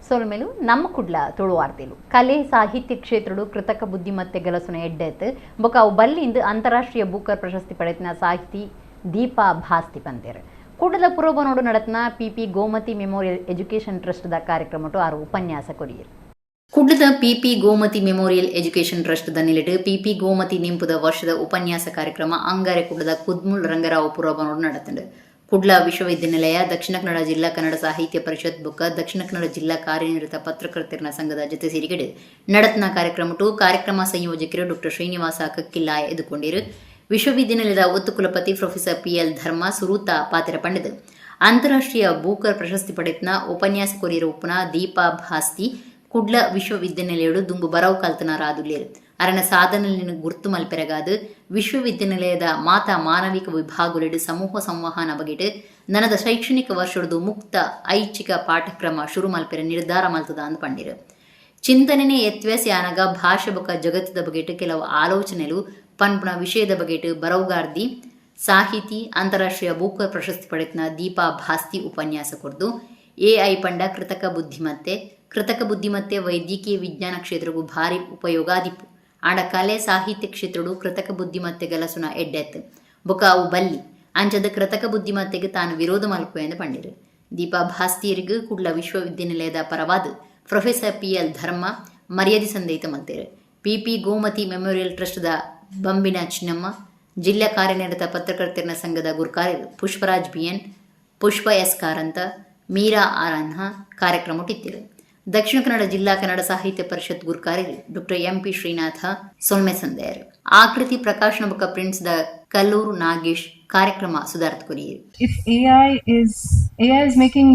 ಸೊಲ್ಮೆಲು. ನಮ್ಮ ಕುಡ್ಲ ತುಳುವಾರ್ತೆಲು ಕಲೆ ಸಾಹಿತ್ಯ ಕ್ಷೇತ್ರಡು ಕೃತಕ ಬುದ್ಧಿಮತ್ತೆ ಗಲಸುನ ಎಡ್ಡೆತ್ ಬೊಕ ಅವು ಬಲ್ಲಿಂದು ಅಂತಾರಾಷ್ಟ್ರೀಯ ಬೂಕರ್ ಪ್ರಶಸ್ತಿ ಪಡೆತಿನ ಸಾಹಿತಿ ದೀಪಾ ಭಾಸ್ತಿ ಪಂತೇರು. ಕುಡ್ಲದ ಪುರಬನೋಡು ನಡತ್ನ PP Gomathi memorial education trust the ಕಾರ್ಯಕ್ರಮಟು ಆರು ಉಪನ್ಯಾಸ ಕೊರಿಯರು. ಕುಡ್ಲದ PP Gomathi memorial education trust the ನಿಲೆಟ್ ಪಿಪಿ ಗೋಮತಿ ನಿಂಪುದ ವರ್ಷದ ಉಪನ್ಯಾಸ ಕಾರ್ಯಕ್ರಮ ಅಂಗಾರೆ ಕುಡ್ಲದ ಕುದ್ಮುಲ್ ರಂಗರಾವ್ ಪುರಬನೋಡು ನಡತಂಡು. ಕುಡ್ಲ ವಿಶ್ವವಿದ್ಯಾನಿಲಯ, ದಕ್ಷಿಣ ಕನ್ನಡ ಜಿಲ್ಲಾ ಕನ್ನಡ ಸಾಹಿತ್ಯ ಪರಿಷತ್ ಬೊಕ್ಕ ದಕ್ಷಿಣ ಕನ್ನಡ ಜಿಲ್ಲಾ ಕಾರ್ಯನಿರತ ಪತ್ರಕರ್ತರ ಸಂಘದ ಜೊತೆ ಸೇರಿಗೆಡು ನಡತ್ನ ಕಾರ್ಯಕ್ರಮಟು ಕಾರ್ಯಕ್ರಮ ಸಂಯೋಜಕರು ಡಾಕ್ಟರ್ ಶ್ರೀನಿವಾಸ ಕಕ್ಕಿಲ್ಲಾಯ ಎದುಕೊಂಡಿರು. ವಿಶ್ವವಿದ್ಯಾನಿಲಯದ ಒತ್ತು ಕುಲಪತಿ ಪ್ರೊಫೆಸರ್ ಪಿಎಲ್ ಧರ್ಮ ಸುರೂತ ಪಾತ್ರ ಪಂಡದು ಅಂತಾರಾಷ್ಟ್ರೀಯ ಬೂಕರ್ ಪ್ರಶಸ್ತಿ ಪಡೆತ್ನ ಉಪನ್ಯಾಸ ಕೊರಿಯರ ಉಪ್ಪುನ ದೀಪಾ ಭಾಸ್ತಿ ಕುಡ್ಲ ವಿಶ್ವವಿದ್ಯಾನಿಲಯಡು ದುಂಬು ಬರವು ಕಲ್ತನ ರಾದುಲ್ಲೇರು. ಅರನ ಸಾಧನೆಯನ್ನು ಗುರ್ತು ಮಲ್ಪೆರಗಾದು ವಿಶ್ವವಿದ್ಯಾನಿಲಯದ ಮಾತಾ ಮಾನವಿಕ ವಿಭಾಗಲೆಡ್ ಸಮೂಹ ಸಂವಹನ ಬಗೆಟ್ ನನದ ಶೈಕ್ಷಣಿಕ ವರ್ಷಡ್ದು ಮುಕ್ತ ಐಚ್ಛಿಕ ಪಾಠ್ಯಕ್ರಮ ಶುರು ಮಲ್ಪೆರೆ ನಿರ್ಧಾರ ಮಲ್ತದ ಅಂದ್ ಪಂಡಿರು. ಚಿಂತನೆನೇ ಎತ್ವ್ಯಾಸಿ ಆನಗ ಭಾಷೆ ಬೊಕ ಜಗತ್ತದ ಬಗೆಟ್ ಕೆಲವು ಆಲೋಚನೆಲು ಪನ್ಪುನ ವಿಷಯದ ಬಗೆಟ್ ಬರವುಗಾರ್ದಿ, ಸಾಹಿತಿ, ಅಂತಾರಾಷ್ಟ್ರೀಯ ಬೂಕರ್ ಪ್ರಶಸ್ತಿ ಪಡೆತ್ನ ದೀಪಾ ಭಾಸ್ತಿ ಉಪನ್ಯಾಸ ಕೊರ್ದು, ಎಐ ಪಂಡ ಕೃತಕ ಬುದ್ಧಿಮತ್ತೆ. ಕೃತಕ ಬುದ್ಧಿಮತ್ತೆ ವೈದ್ಯಕೀಯ ವಿಜ್ಞಾನ ಕ್ಷೇತ್ರಗೂ ಭಾರಿ ಉಪಯೋಗ ಆದಿಪ್ಪು. ಆಂಡ ಕಲೆ ಸಾಹಿತ್ಯ ಕ್ಷೇತ್ರಡು ಕೃತಕ ಬುದ್ಧಿಮತ್ತೆ ಗಲಸುನ ಎಡ್ಡೆತ್ ಬೊಕ ಅವು ಬಲ್ಲಿ. ಅಂಚದ ಕೃತಕ ಬುದ್ಧಿಮತ್ತೆಗೆ ತಾನು ವಿರೋಧ ಮಲ್ಪು ಎಂದು ಪಂಡಿರು. ದೀಪಾ ಭಾಸ್ತಿಯರಿಗೆ ಕುಡ್ಲ ವಿಶ್ವವಿದ್ಯಾನಿಲಯದ ಪರವಾದ ಪ್ರೊಫೆಸರ್ ಪಿ ಎಲ್ ಧರ್ಮ ಮರ್ಯಾದೆ ಸಂದೈತ ಮಲ್ತೇರು. ಪಿಪಿ ಗೋಮತಿ ಮೆಮೋರಿಯಲ್ ಟ್ರಸ್ಟ್ದ ಬಂಬಿನ ಚಿನ್ನಮ್ಮ, ಜಿಲ್ಲಾ ಕಾರ್ಯನಿರತ ಪತ್ರಕರ್ತರ ಸಂಘದ ಗುರ್ಕಾರ್ಯರು ಪುಷ್ಪರಾಜ್ ಬಿಎನ್, ಪುಷ್ಪ ಎಸ್ ಕಾರಂತ, ಮೀರಾ ಆರನ್ಹ ಕಾರ್ಯಕ್ರಮ ಇತ್ತಿರು. ದಕ್ಷಿಣ ಕನ್ನಡ ಜಿಲ್ಲಾ ಕನ್ನಡ ಸಾಹಿತ್ಯ ಪರಿಷತ್ ಗುರ್ಕಾರ್ಯರು ಡಾಕ್ಟರ್ ಎಂಪಿ ಶ್ರೀನಾಥ ಸೊಲ್ಮೆ ಸಂದೆಯರು. ಆಕೃತಿ ಪ್ರಕಾಶನ ಬೊಕ ಪ್ರಿಂಟ್ಸ್ the Kallur Nagesh ಕಾರ್ಯಕ್ರಮ ಸುಧಾರತ್ courier. If AI is making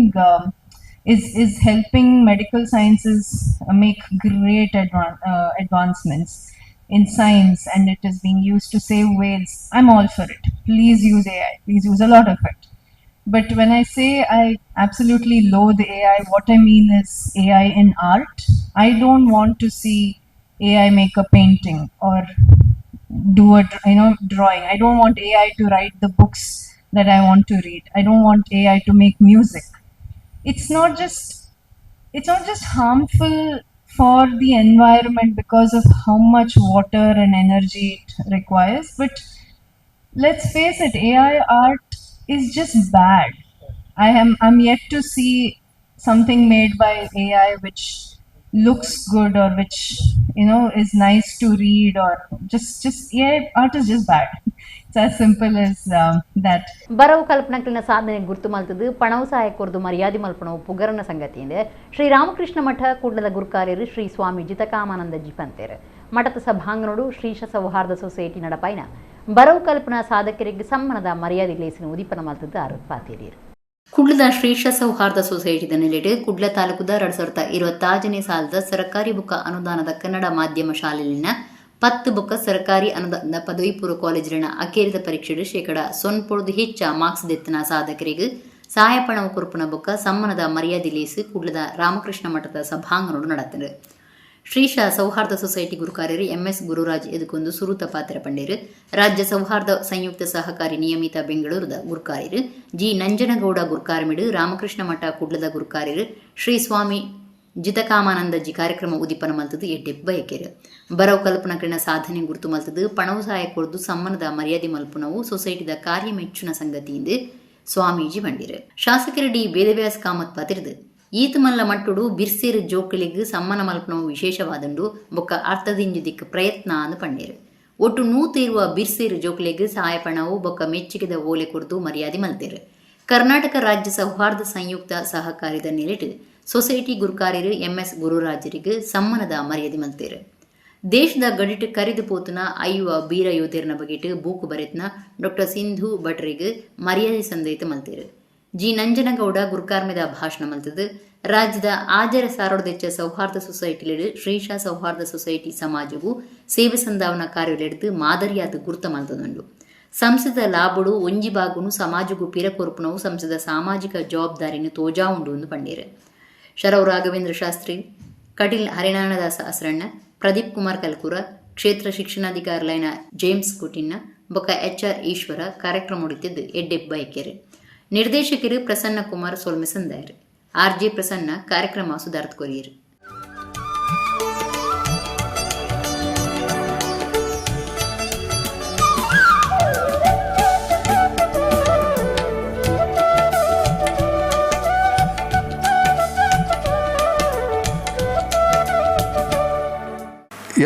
is helping medical sciences make great advancements in science and it is being used to save whales, I'm all for it. Please use AI. Please use a lot of it. But when I say I absolutely loathe AI, what I mean is AI in art. I don't want to see AI make a painting or do a drawing. I don't want AI to write the books that I want to read. I don't want AI to make music. It's not just harmful for the environment because of how much water and energy it requires, but let's face it, AI art is just bad. I'm yet to see something made by AI which looks good or which is nice to read or just AI art is just bad. It's as simple as that. ಬರವು ಕಲ್ಪನಕ್ಲಿನ ಸಾಧನೆ ಗುರ್ತು ಮಲ್ತದು ಪಣವು ಸಹಾಯ ಕೊರ್ದು ಮರ್ಯಾದೆ ಮಲ್ಪಣವು ಪುಗರನ ಸಂಗತಿಯಿಂದ ಶ್ರೀರಾಮಕೃಷ್ಣ ಮಠ ಕುಡ್ಲದ ಗುರ್ಕಾರ್ಯರು ಶ್ರೀ ಸ್ವಾಮಿ ಜಿತಕಾಮಾನಂದಜಿ ಪಂತೇರು. ಮಠದ ಸಭಾಂಗಣೋಡು ಶ್ರೀಶ ಸೌಹಾರ್ದ society ನಡಪಾಯಿನ ಬರವು ಕಲ್ಪನಾ ಸಾಧಕರಿಗೆ ಸಮ್ಮಾನದ ಮರ್ಯಾದೆ ಲೇಸಿನ ಉದಿಪನ ಮಲ್ತದ್ದು ಆರು ಪಾತೇರಿಯರು. ಕುಡ್ಲದ ಶ್ರೀಶ ಸೌಹಾರ್ದ ಸೊಸೈಟಿದ ನೆಲೆಡ್ ಕುಡ್ಲ ತಾಲೂಕುದ 2026ನೇ ಸಾಲದ ಸರ್ಕಾರಿ ಬುಕ್ಕ ಅನುದಾನದ ಕನ್ನಡ ಮಾಧ್ಯಮ ಶಾಲೆಲಿನ 10 ಬೊಕ್ಕ ಸರ್ಕಾರಿ ಅನುದಾನದ ಪದವಿ ಪೂರ್ವ ಕಾಲೇಜಿನ ಅಕೇರಿದ ಪರೀಕ್ಷೆಡ್ 100%ದು ಹೆಚ್ಚ ಮಾರ್ಕ್ಸ್ ದೆತ್ತನ ಸಾಧಕರಿಗೆ ಸಹಾಯಪಣವು ಕೊರ್ಪುನ ಬೊಕ್ಕ ಸಮ್ಮಾನದ ಮರ್ಯಾದೆ ಲೇಸ್ ಕುಡ್ಲದ ರಾಮಕೃಷ್ಣ ಮಠದ ಸಭಾಂಗಣೋಡು ನಡತಂಡು. ಶ್ರೀಶ ಸೌಹಾರ್ದ ಸೊಸೈಟಿ ಗುರುಕಾರ್ಯರು ಎಂಎಸ್ ಗುರುರಾಜ್ ಎದುಕೊಂದು ಸುರೂತ ಪಾತ್ರ ಪಂಡೇರು. ರಾಜ್ಯ ಸೌಹಾರ್ದ ಸಂಯುಕ್ತ ಸಹಕಾರಿ ನಿಯಮಿತ ಬೆಂಗಳೂರದ ಗುರುಕಾರ್ಯರು ಜಿ ನಂಜನಗೌಡ ಗುರ್ಕಾರ್ಮಿಡು ರಾಮಕೃಷ್ಣ ಮಠ ಕುಡ್ಲದ ಗುರುಕಾರ್ಯರು ಶ್ರೀ ಸ್ವಾಮಿ ಜಿತಕಾಮಾನಂದಜಿ ಕಾರ್ಯಕ್ರಮ ಉದಿಪನ ಮಲ್ತದು ಎಡ್ಡೆಪ್ ಬಯಕೆರು. ಬರವು ಕಲ್ಪನಕರಿನ ಸಾಧನೆ ಗುರುತು ಮಲ್ತದು ಪಣವು ಸಹಾಯ ಕೊರ್ದು ಸಮ್ಮಾನದ ಮರ್ಯಾದೆ ಮಲ್ಪುನವು ಸೊಸೈಟಿದ ಕಾರ್ಯ ಮೆಚ್ಚುನ ಸಂಗತಿಯಿಂದ ಸ್ವಾಮೀಜಿ ಬಂಡಿರು. ಶಾಸಕರು ಡಿ ವೇದವ್ಯಾಸ ಕಾಮತ್ ಪಾತಿರ್ದು, ಈತ ಮಲ್ಲ ಮಟ್ಟುಡು ಬಿರ್ಸೇರು ಜೋಕುಲಿಗ್ ಸಮ್ಮಾನ ಮಲ್ಪನವು ವಿಶೇಷವಾದಂಡು ಬೊಕ್ಕ ಅರ್ಥದಿಂಜು ದಿಕ್ ಪ್ರಯತ್ನ ಅಂದು ಪಂಡೇರು. ಒಟ್ಟು 120 ಬಿರ್ಸೇರು ಜೋಕುಲೆಗ್ ಸಹಾಯಪಣವು ಬೊಕ್ಕ ಮೆಚ್ಚುಗೆದ ಓಲೆ ಕೊರ್ದು ಮರ್ಯಾದೆ ಮಲ್ತೇರು. ಕರ್ನಾಟಕ ರಾಜ್ಯ ಸೌಹಾರ್ದ ಸಂಯುಕ್ತ ಸಹಕಾರಿದ ನೆಲೆಟ್ ಸೊಸೈಟಿ ಗುರುಕಾರ್ಯರು ಎಂಎಸ್ ಗುರುರಾಜರಿಗೆ ಸಮ್ಮಾನದ ಮರ್ಯಾದೆ ಮಲ್ತೇರು. ದೇಶದ ಗಡಿಟ್ ಕರಿದು ಪೋತುನ ಐವ ಬೀರ ಯೋಧೇರ್ನ ಬಗೆಟ್ ಬೂಕು ಬರೆತ್ನ ಡಾಕ್ಟರ್ ಸಿಂಧು ಭಟ್ರಿಗ್ ಮರ್ಯಾದೆ ಸಂದೈತ ಮಲ್ತೇರು. ಜಿ ನಂಜನಗೌಡ ಗುರ್ಕಾರ್ಮೆದ ಭಾಷಣ ಮಲ್ತದು, ರಾಜ್ಯದ ಆಜರ ಸಾರೋಡದೆಚ್ಚ ಸೌಹಾರ್ದ ಸೊಸೈಟಿಲೆಡ್ ಶ್ರೀಶಾ ಸೌಹಾರ್ದ ಸೊಸೈಟಿ ಸಮಾಜವು ಸೇವೆ ಸಂದಾವನ ಕಾರ್ಯಲೆಡ್ದು ಮಾದರಿಯಾದ ಗುರ್ತ ಮಲ್ತದುಂಡು. ಸಂಸದ ಲಾಭಡು ಒಂಜಿ ಬಾಗುನು ಸಮಾಜಗೂ ಪಿರ ಕೊರ್ಪುನವು ಸಂಸದ ಸಾಮಾಜಿಕ ಜವಾಬ್ದಾರಿನ ತೋಜಾ ಉಂಡು ಎಂದು ಪಂಡೇರು. ಶರವ್ ರಾಘವೇಂದ್ರ ಶಾಸ್ತ್ರಿ, ಕಟೀಲ್ ಹರಿನಾರಾಯಣದಾಸ ಅಸ್ರಣ್ಣ, ಪ್ರದೀಪ್ ಕುಮಾರ್ ಕಲ್ಕೂರ, ಕ್ಷೇತ್ರ ಶಿಕ್ಷಣಾಧಿಕಾರಿಲೈನ ಜೇಮ್ಸ್ ಕುಟಿನ್ನ ಬೊಕ್ಕ ಎಚ್ ಆರ್ ಈಶ್ವರ ಕಾರ್ಯಕ್ರಮ ಉಡಿತಿದ್ದು ಎಡ್ಡೆಪ್ ಬೈಕೆರು. ನಿರ್ದೇಶಕರು ಪ್ರಸನ್ನ ಕುಮಾರ್ ಸೊಲ್ಮೆ ಸಂದಾಯರು. ಆರ್ಜೆ ಪ್ರಸನ್ನ ಕಾರ್ಯಕ್ರಮ ಸುದಾರ್ತ್ ಕೊರಿಯರ್.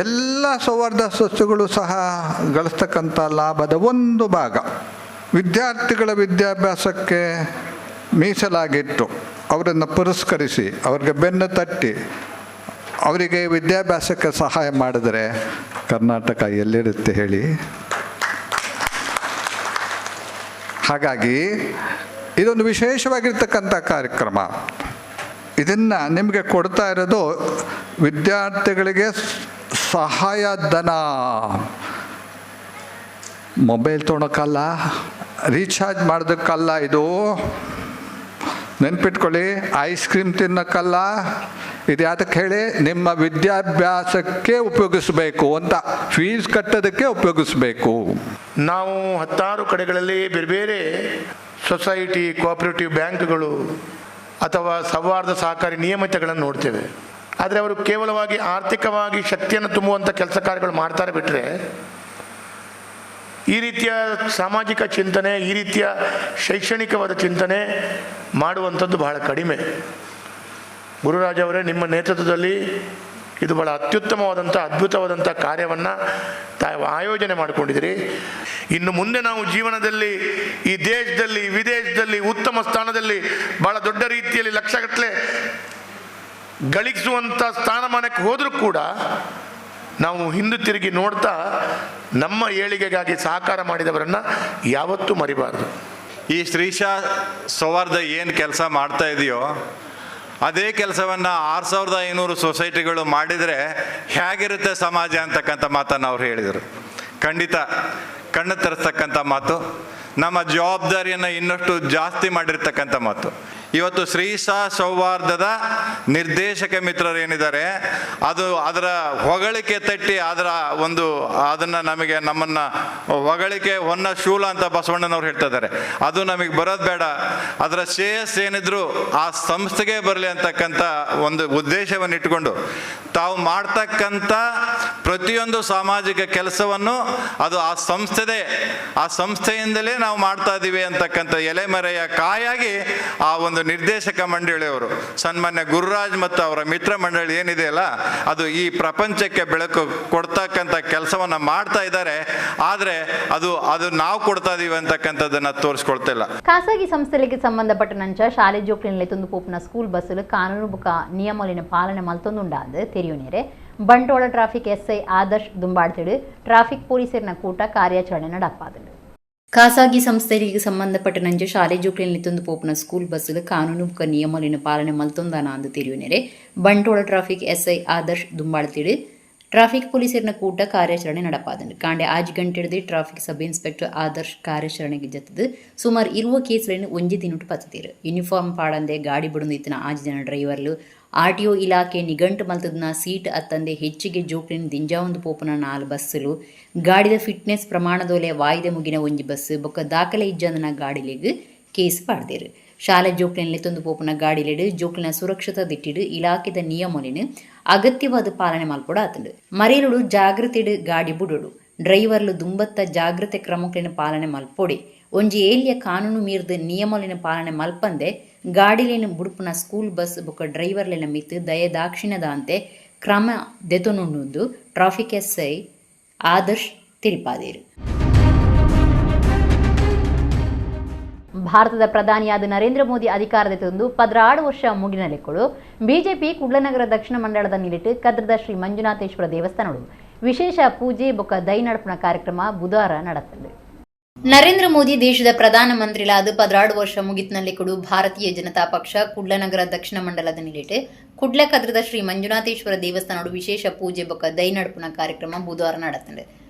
ಎಲ್ಲ ಸೌಹಾರ್ದ ಸಂಸ್ಥೆಗಳು ಸಹ ಗಳಿಸ್ತಕ್ಕಂಥ ಲಾಭದ ಒಂದು ಭಾಗ ವಿದ್ಯಾರ್ಥಿಗಳ ವಿದ್ಯಾಭ್ಯಾಸಕ್ಕೆ ಮೀಸಲಾಗಿಟ್ಟು ಅವರನ್ನು ಪುರಸ್ಕರಿಸಿ, ಅವ್ರಿಗೆ ಬೆನ್ನು ತಟ್ಟಿ ಅವರಿಗೆ ವಿದ್ಯಾಭ್ಯಾಸಕ್ಕೆ ಸಹಾಯ ಮಾಡಿದರೆ ಕರ್ನಾಟಕ ಎಲ್ಲಿರುತ್ತೆ ಹೇಳಿ? ಹಾಗಾಗಿ ಇದೊಂದು ವಿಶೇಷವಾಗಿರ್ತಕ್ಕಂಥ ಕಾರ್ಯಕ್ರಮ. ಇದನ್ನು ನಿಮಗೆ ಕೊಡ್ತಾ ಇರೋದು ವಿದ್ಯಾರ್ಥಿಗಳಿಗೆ ಸಹಾಯಧನ. ಮೊಬೈಲ್ ತೊಗೊಳಕ್ಕಲ್ಲ, ರೀಚಾರ್ಜ್ ಮಾಡೋದಕ್ಕಲ್ಲ, ಇದು ನೆನ್ಪಿಟ್ಕೊಳ್ಳಿ. ಐಸ್ ಕ್ರೀಮ್ ತಿನ್ನೋಕ್ಕಲ್ಲ, ಇದು ಯಾತಕ್ಕೆ ಹೇಳಿ? ನಿಮ್ಮ ವಿದ್ಯಾಭ್ಯಾಸಕ್ಕೆ ಉಪಯೋಗಿಸ್ಬೇಕು ಅಂತ, ಫೀಸ್ ಕಟ್ಟೋದಕ್ಕೆ ಉಪಯೋಗಿಸ್ಬೇಕು. ನಾವು ಹತ್ತಾರು ಕಡೆಗಳಲ್ಲಿ ಬೇರೆ ಬೇರೆ ಸೊಸೈಟಿ, ಕೋಆಪರೇಟಿವ್ ಬ್ಯಾಂಕ್ಗಳು ಅಥವಾ ಸೌಹಾರ್ದ ಸಹಕಾರಿ ನಿಯಮಿತಗಳನ್ನು ನೋಡ್ತೇವೆ. ಆದರೆ ಅವರು ಕೇವಲವಾಗಿ ಆರ್ಥಿಕವಾಗಿ ಶಕ್ತಿಯನ್ನು ತುಂಬುವಂಥ ಕೆಲಸ ಕಾರ್ಯಗಳು ಮಾಡ್ತಾರೆ ಬಿಟ್ಟರೆ ಈ ರೀತಿಯ ಸಾಮಾಜಿಕ ಚಿಂತನೆ, ಈ ರೀತಿಯ ಶೈಕ್ಷಣಿಕವಾದ ಚಿಂತನೆ ಮಾಡುವಂಥದ್ದು ಬಹಳ ಕಡಿಮೆ. ಗುರುರಾಜ್ ಅವರೇ, ನಿಮ್ಮ ನೇತೃತ್ವದಲ್ಲಿ ಇದು ಬಹಳ ಅತ್ಯುತ್ತಮವಾದಂಥ ಅದ್ಭುತವಾದಂಥ ಕಾರ್ಯವನ್ನು ತಾವು ಆಯೋಜನೆ ಮಾಡಿಕೊಂಡಿದ್ದೀರಿ. ಇನ್ನು ಮುಂದೆ ನಾವು ಜೀವನದಲ್ಲಿ ಈ ದೇಶದಲ್ಲಿ, ವಿದೇಶದಲ್ಲಿ ಉತ್ತಮ ಸ್ಥಾನದಲ್ಲಿ ಬಹಳ ದೊಡ್ಡ ರೀತಿಯಲ್ಲಿ ಲಕ್ಷಗಟ್ಟಲೆ ಗಳಿಸುವಂಥ ಸ್ಥಾನಮಾನಕ್ಕೆ ಹೋದರೂ ಕೂಡ ನಾವು ಹಿಂದೆ ತಿರುಗಿ ನೋಡ್ತಾ ನಮ್ಮ ಏಳಿಗೆಗಾಗಿ ಸಹಕಾರ ಮಾಡಿದವರನ್ನು ಯಾವತ್ತೂ ಮರಿಬಾರ್ದು. ಈ ಶ್ರೀಶಾ ಸೌಹಾರ್ದ ಏನು ಕೆಲಸ ಮಾಡ್ತಾ ಇದೆಯೋ ಅದೇ ಕೆಲಸವನ್ನು 6500 ಸೊಸೈಟಿಗಳು ಮಾಡಿದರೆ ಹೇಗಿರುತ್ತೆ ಸಮಾಜ ಅಂತಕ್ಕಂಥ ಮಾತನ್ನು ಅವ್ರು ಹೇಳಿದರು. ಖಂಡಿತ ಕಣ್ಣು ತೆರೆಸ್ತಕ್ಕಂಥ ಮಾತು, ನಮ್ಮ ಜವಾಬ್ದಾರಿಯನ್ನು ಇನ್ನಷ್ಟು ಜಾಸ್ತಿ ಮಾಡಿರ್ತಕ್ಕಂಥ ಮಾತು. ಇವತ್ತು ಶ್ರೀಶಾ ಸೌಹಾರ್ದದ ನಿರ್ದೇಶಕ ಮಿತ್ರರೇನಿದ್ದಾರೆ, ಅದು ಅದರ ಹೊಗಳಿಕೆ ತಟ್ಟಿ ಅದರ ಒಂದು ಅದನ್ನು ನಮಗೆ ನಮ್ಮನ್ನು ಹೊಗಳಿಕೆ ಹೊನ್ನ ಶೂಲ ಅಂತ ಬಸವಣ್ಣನವ್ರು ಹೇಳ್ತಾ ಇದ್ದಾರೆ. ಅದು ನಮಗೆ ಬರೋದು ಬೇಡ, ಅದರ ಶ್ರೇಯಸ್ ಏನಿದ್ರು ಆ ಸಂಸ್ಥೆಗೆ ಬರಲಿ ಅಂತಕ್ಕಂಥ ಒಂದು ಉದ್ದೇಶವನ್ನು ಇಟ್ಟುಕೊಂಡು ತಾವು ಮಾಡ್ತಕ್ಕಂಥ ಪ್ರತಿಯೊಂದು ಸಾಮಾಜಿಕ ಕೆಲಸವನ್ನು ಅದು ಆ ಸಂಸ್ಥೆದೇ, ಆ ಸಂಸ್ಥೆಯಿಂದಲೇ ನಾವು ಮಾಡ್ತಾ ಇದ್ದೀವಿ ಅಂತಕ್ಕಂಥ ಎಲೆಮರೆಯ ಕಾಯಾಗಿ ಆ ಒಂದು ನಿರ್ದೇಶಕ ಮಂಡಳಿಯವರು ಸನ್ಮಾನ್ಯ ಗುರುರಾಜ್ ಮತ್ತು ಅವರ ಮಿತ್ರ ಮಂಡಳಿ ಏನಿದೆಯಲ್ಲ ಅದು ಈ ಪ್ರಪಂಚಕ್ಕೆ ಬೆಳಕು ಕೊಡ್ತಕ್ಕಂಥ ಕೆಲಸವನ್ನು ಮಾಡ್ತಾ ಇದ್ದಾರೆ. ಆದರೆ ಅದು ಅದು ನಾವು ಕೊಡ್ತಾ ಇದೀವಿ ಅಂತಕ್ಕಂಥದ್ದನ್ನು ತೋರಿಸ್ಕೊಳ್ತಿಲ್ಲ. ಖಾಸಗಿ ಸಂಸ್ಥೆಗಳಿಗೆ ಸಂಬಂಧಪಟ್ಟ ನಂಚ ಶಾಲೆ ಜೋಕ್ಲಿನಲ್ಲಿ ತುಂದು ಪೋಪ್ನ ಸ್ಕೂಲ್ ಬಸ್ಸಲು ಕಾನೂನು ಬುಕ ನಿಯಮಲಿನ ಪಾಲನೆ ಮಲ್ತೊಂದುಂಡಾದ ತೆರೆಯುನೇರೆ ಬಂಟ್ವಾಳ ಟ್ರಾಫಿಕ್ ಎಸ್ಐ ಆದರ್ಶ್ ದುಂಬಾಡ್ತಿಡು ಟ್ರಾಫಿಕ್ ಪೊಲೀಸರಿನ ಕೂಟ ಕಾರ್ಯಾಚರಣೆ ನಡಪಾದರು. ಖಾಸಗಿ ಸಂಸ್ಥೆಗಳಿಗೆ ಸಂಬಂಧಪಟ್ಟ ನಂಚ ಶಾಲೆ ಜೋಕ್ಲಿನಲ್ಲಿ ತುಂದು ಪೋಪ್ನ ಸ್ಕೂಲ್ ಬಸ್ಸಲು ಕಾನೂನು ಬುಕ ನಿಯಮಲಿನ ಪಾಲನೆ ಮಲ್ತೊಂದಾನ ಅಂದು ತೆರೆಯುನೇರೆ ಬಂಟ್ವಾಳ ಟ್ರಾಫಿಕ್ ಎಸ್ಐ ಆದರ್ಶ್ ದುಂಬಾಡ್ತಿಡು ಟ್ರಾಫಿಕ್ ಪೊಲೀಸರಿನ ಕೂಟ ಕಾರ್ಯಾಚರಣೆ ನಡಪಾದಂಡು. ಕಾಂಡೆ 5 ಗಂಟೆಡ್ದು ಟ್ರಾಫಿಕ್ ಸಬ್ ಇನ್ಸ್ಪೆಕ್ಟರ್ ಆದರ್ಶ್ ಕಾರ್ಯಾಚರಣೆಗೆ ಜತ್ತದು ಸುಮಾರು 20 ಕೇಸ್ಗಳನ್ನು ಒಂಜಿ ದಿನಟ್ಟು ಪತ್ತತೀರು. ಯೂನಿಫಾರ್ಮ್ ಪಾಡಂದೆ ಗಾಡಿ ಬಿಡುಂದು ಇತ್ತಿನ 6 ಜನ ಡ್ರೈವರ್ಲು ಆರ್ಟಿಒ ಇಲಾಖೆ ನಿಘಂಟು ಮಲ್ತದನ ಸೀಟ್ ಅತ್ತಂದೆ ಹೆಚ್ಚಿಗೆ ಜೋಕ್ಲಿನ ದಿಂಜಾವೊಂದು ಪೋಪುನ 4 ಬಸ್ಸುಲು ಗಾಡಿದ ಫಿಟ್ನೆಸ್ ಪ್ರಮಾಣದೋಲೆ ವಾಯ್ದೆ ಮುಗಿನ ಒಂಜಿ ಬಸ್ ಬೊಕ್ಕ ದಾಖಲೆ ಇಜ್ಜಂದನ ಗಾಡಿಲೆಗ್ ಕೇಸ್ ಪಾಡ್ದೇರು. ಶಾಲೆ ಜೋಕ್ಲಿನಲ್ಲಿ ತೊಂದು ಪೋಪುನ ಗಾಡಿಲೆಡು ಜೋಕ್ಲಿನ ಸುರಕ್ಷತಾ ದಿಟ್ಟಿಡು ಇಲಾಖೆದ ನಿಯಮಲಿನ ಅಗತ್ಯವಾದ ಪಾಲನೆ ಮಲ್ಪೊಡು ಆತಂಡು. ಮರೆಯಲುಡು ಜಾಗೃತಿಡು ಗಾಡಿ ಬುಡೋಡು, ಡ್ರೈವರ್ಲು ದುಂಬತ್ತ ಜಾಗೃತೆ ಕ್ರಮಕ್ಲಿನ ಪಾಲನೆ ಮಲ್ಪೊಡಿ, ಒಂಜಿ ಏಲ್ಯ ಕಾನೂನು ಮೀರ್ದು ನಿಯಮಲಿನ ಪಾಲನೆ ಮಲ್ಪಂದೆ ಗಾಡಿಲೇನು ಬುಡುಪುನ ಸ್ಕೂಲ್ ಬಸ್ ಬೊಕ್ಕ ಡ್ರೈವರ್ಲಿನ ಮಿತ್ತು ದಯದಾಕ್ಷಿಣ್ಯದಾಂತೆ ಕ್ರಮ ದೆತೊನುಂಡು ಟ್ರಾಫಿಕ್ ಎಸ್ಐ ಆದರ್ಶ್ ತಿರಿಪಾದೇರು. ಭಾರತದ ಪ್ರಧಾನಿಯಾದ ನರೇಂದ್ರ ಮೋದಿ ಅಧಿಕಾರದ ತಂದು 16 ವರ್ಷ ಮುಗಿನಲೆಕ್ಕಳು ಬಿಜೆಪಿ ಕುಡ್ಲನಗರ ದಕ್ಷಿಣ ಮಂಡಳದ ನಿಲಿಟ್ಟು ಕದ್ರದ ಶ್ರೀ ಮಂಜುನಾಥೇಶ್ವರ ದೇವಸ್ಥಾನಗಳು ವಿಶೇಷ ಪೂಜೆ ಬೊಕ್ಕ ದೈನಡಪನ ಕಾರ್ಯಕ್ರಮ ಬುಧವಾರ ನಡೆತದೆ. ನರೇಂದ್ರ ಮೋದಿ ದೇಶದ ಪ್ರಧಾನಮಂತ್ರಿಲಾದ 16 ವರ್ಷ ಮುಗಿತ್ನಲ್ಲಿ ಕೊಡು ಭಾರತೀಯ ಜನತಾ ಪಕ್ಷ ಕುಡ್ಲನಗರ ದಕ್ಷಿಣ ಮಂಡಲದ ನಿಲಿಟ್ಟು ಕುಡ್ಲ ಕದ್ರದ ಶ್ರೀ ಮಂಜುನಾಥೇಶ್ವರ ದೇವಸ್ಥಾನಗಳು ವಿಶೇಷ ಪೂಜೆ ಬೊಕ್ಕ ದೈನಡಪನ ಕಾರ್ಯಕ್ರಮ ಬುಧವಾರ ನಡೆತದೆ.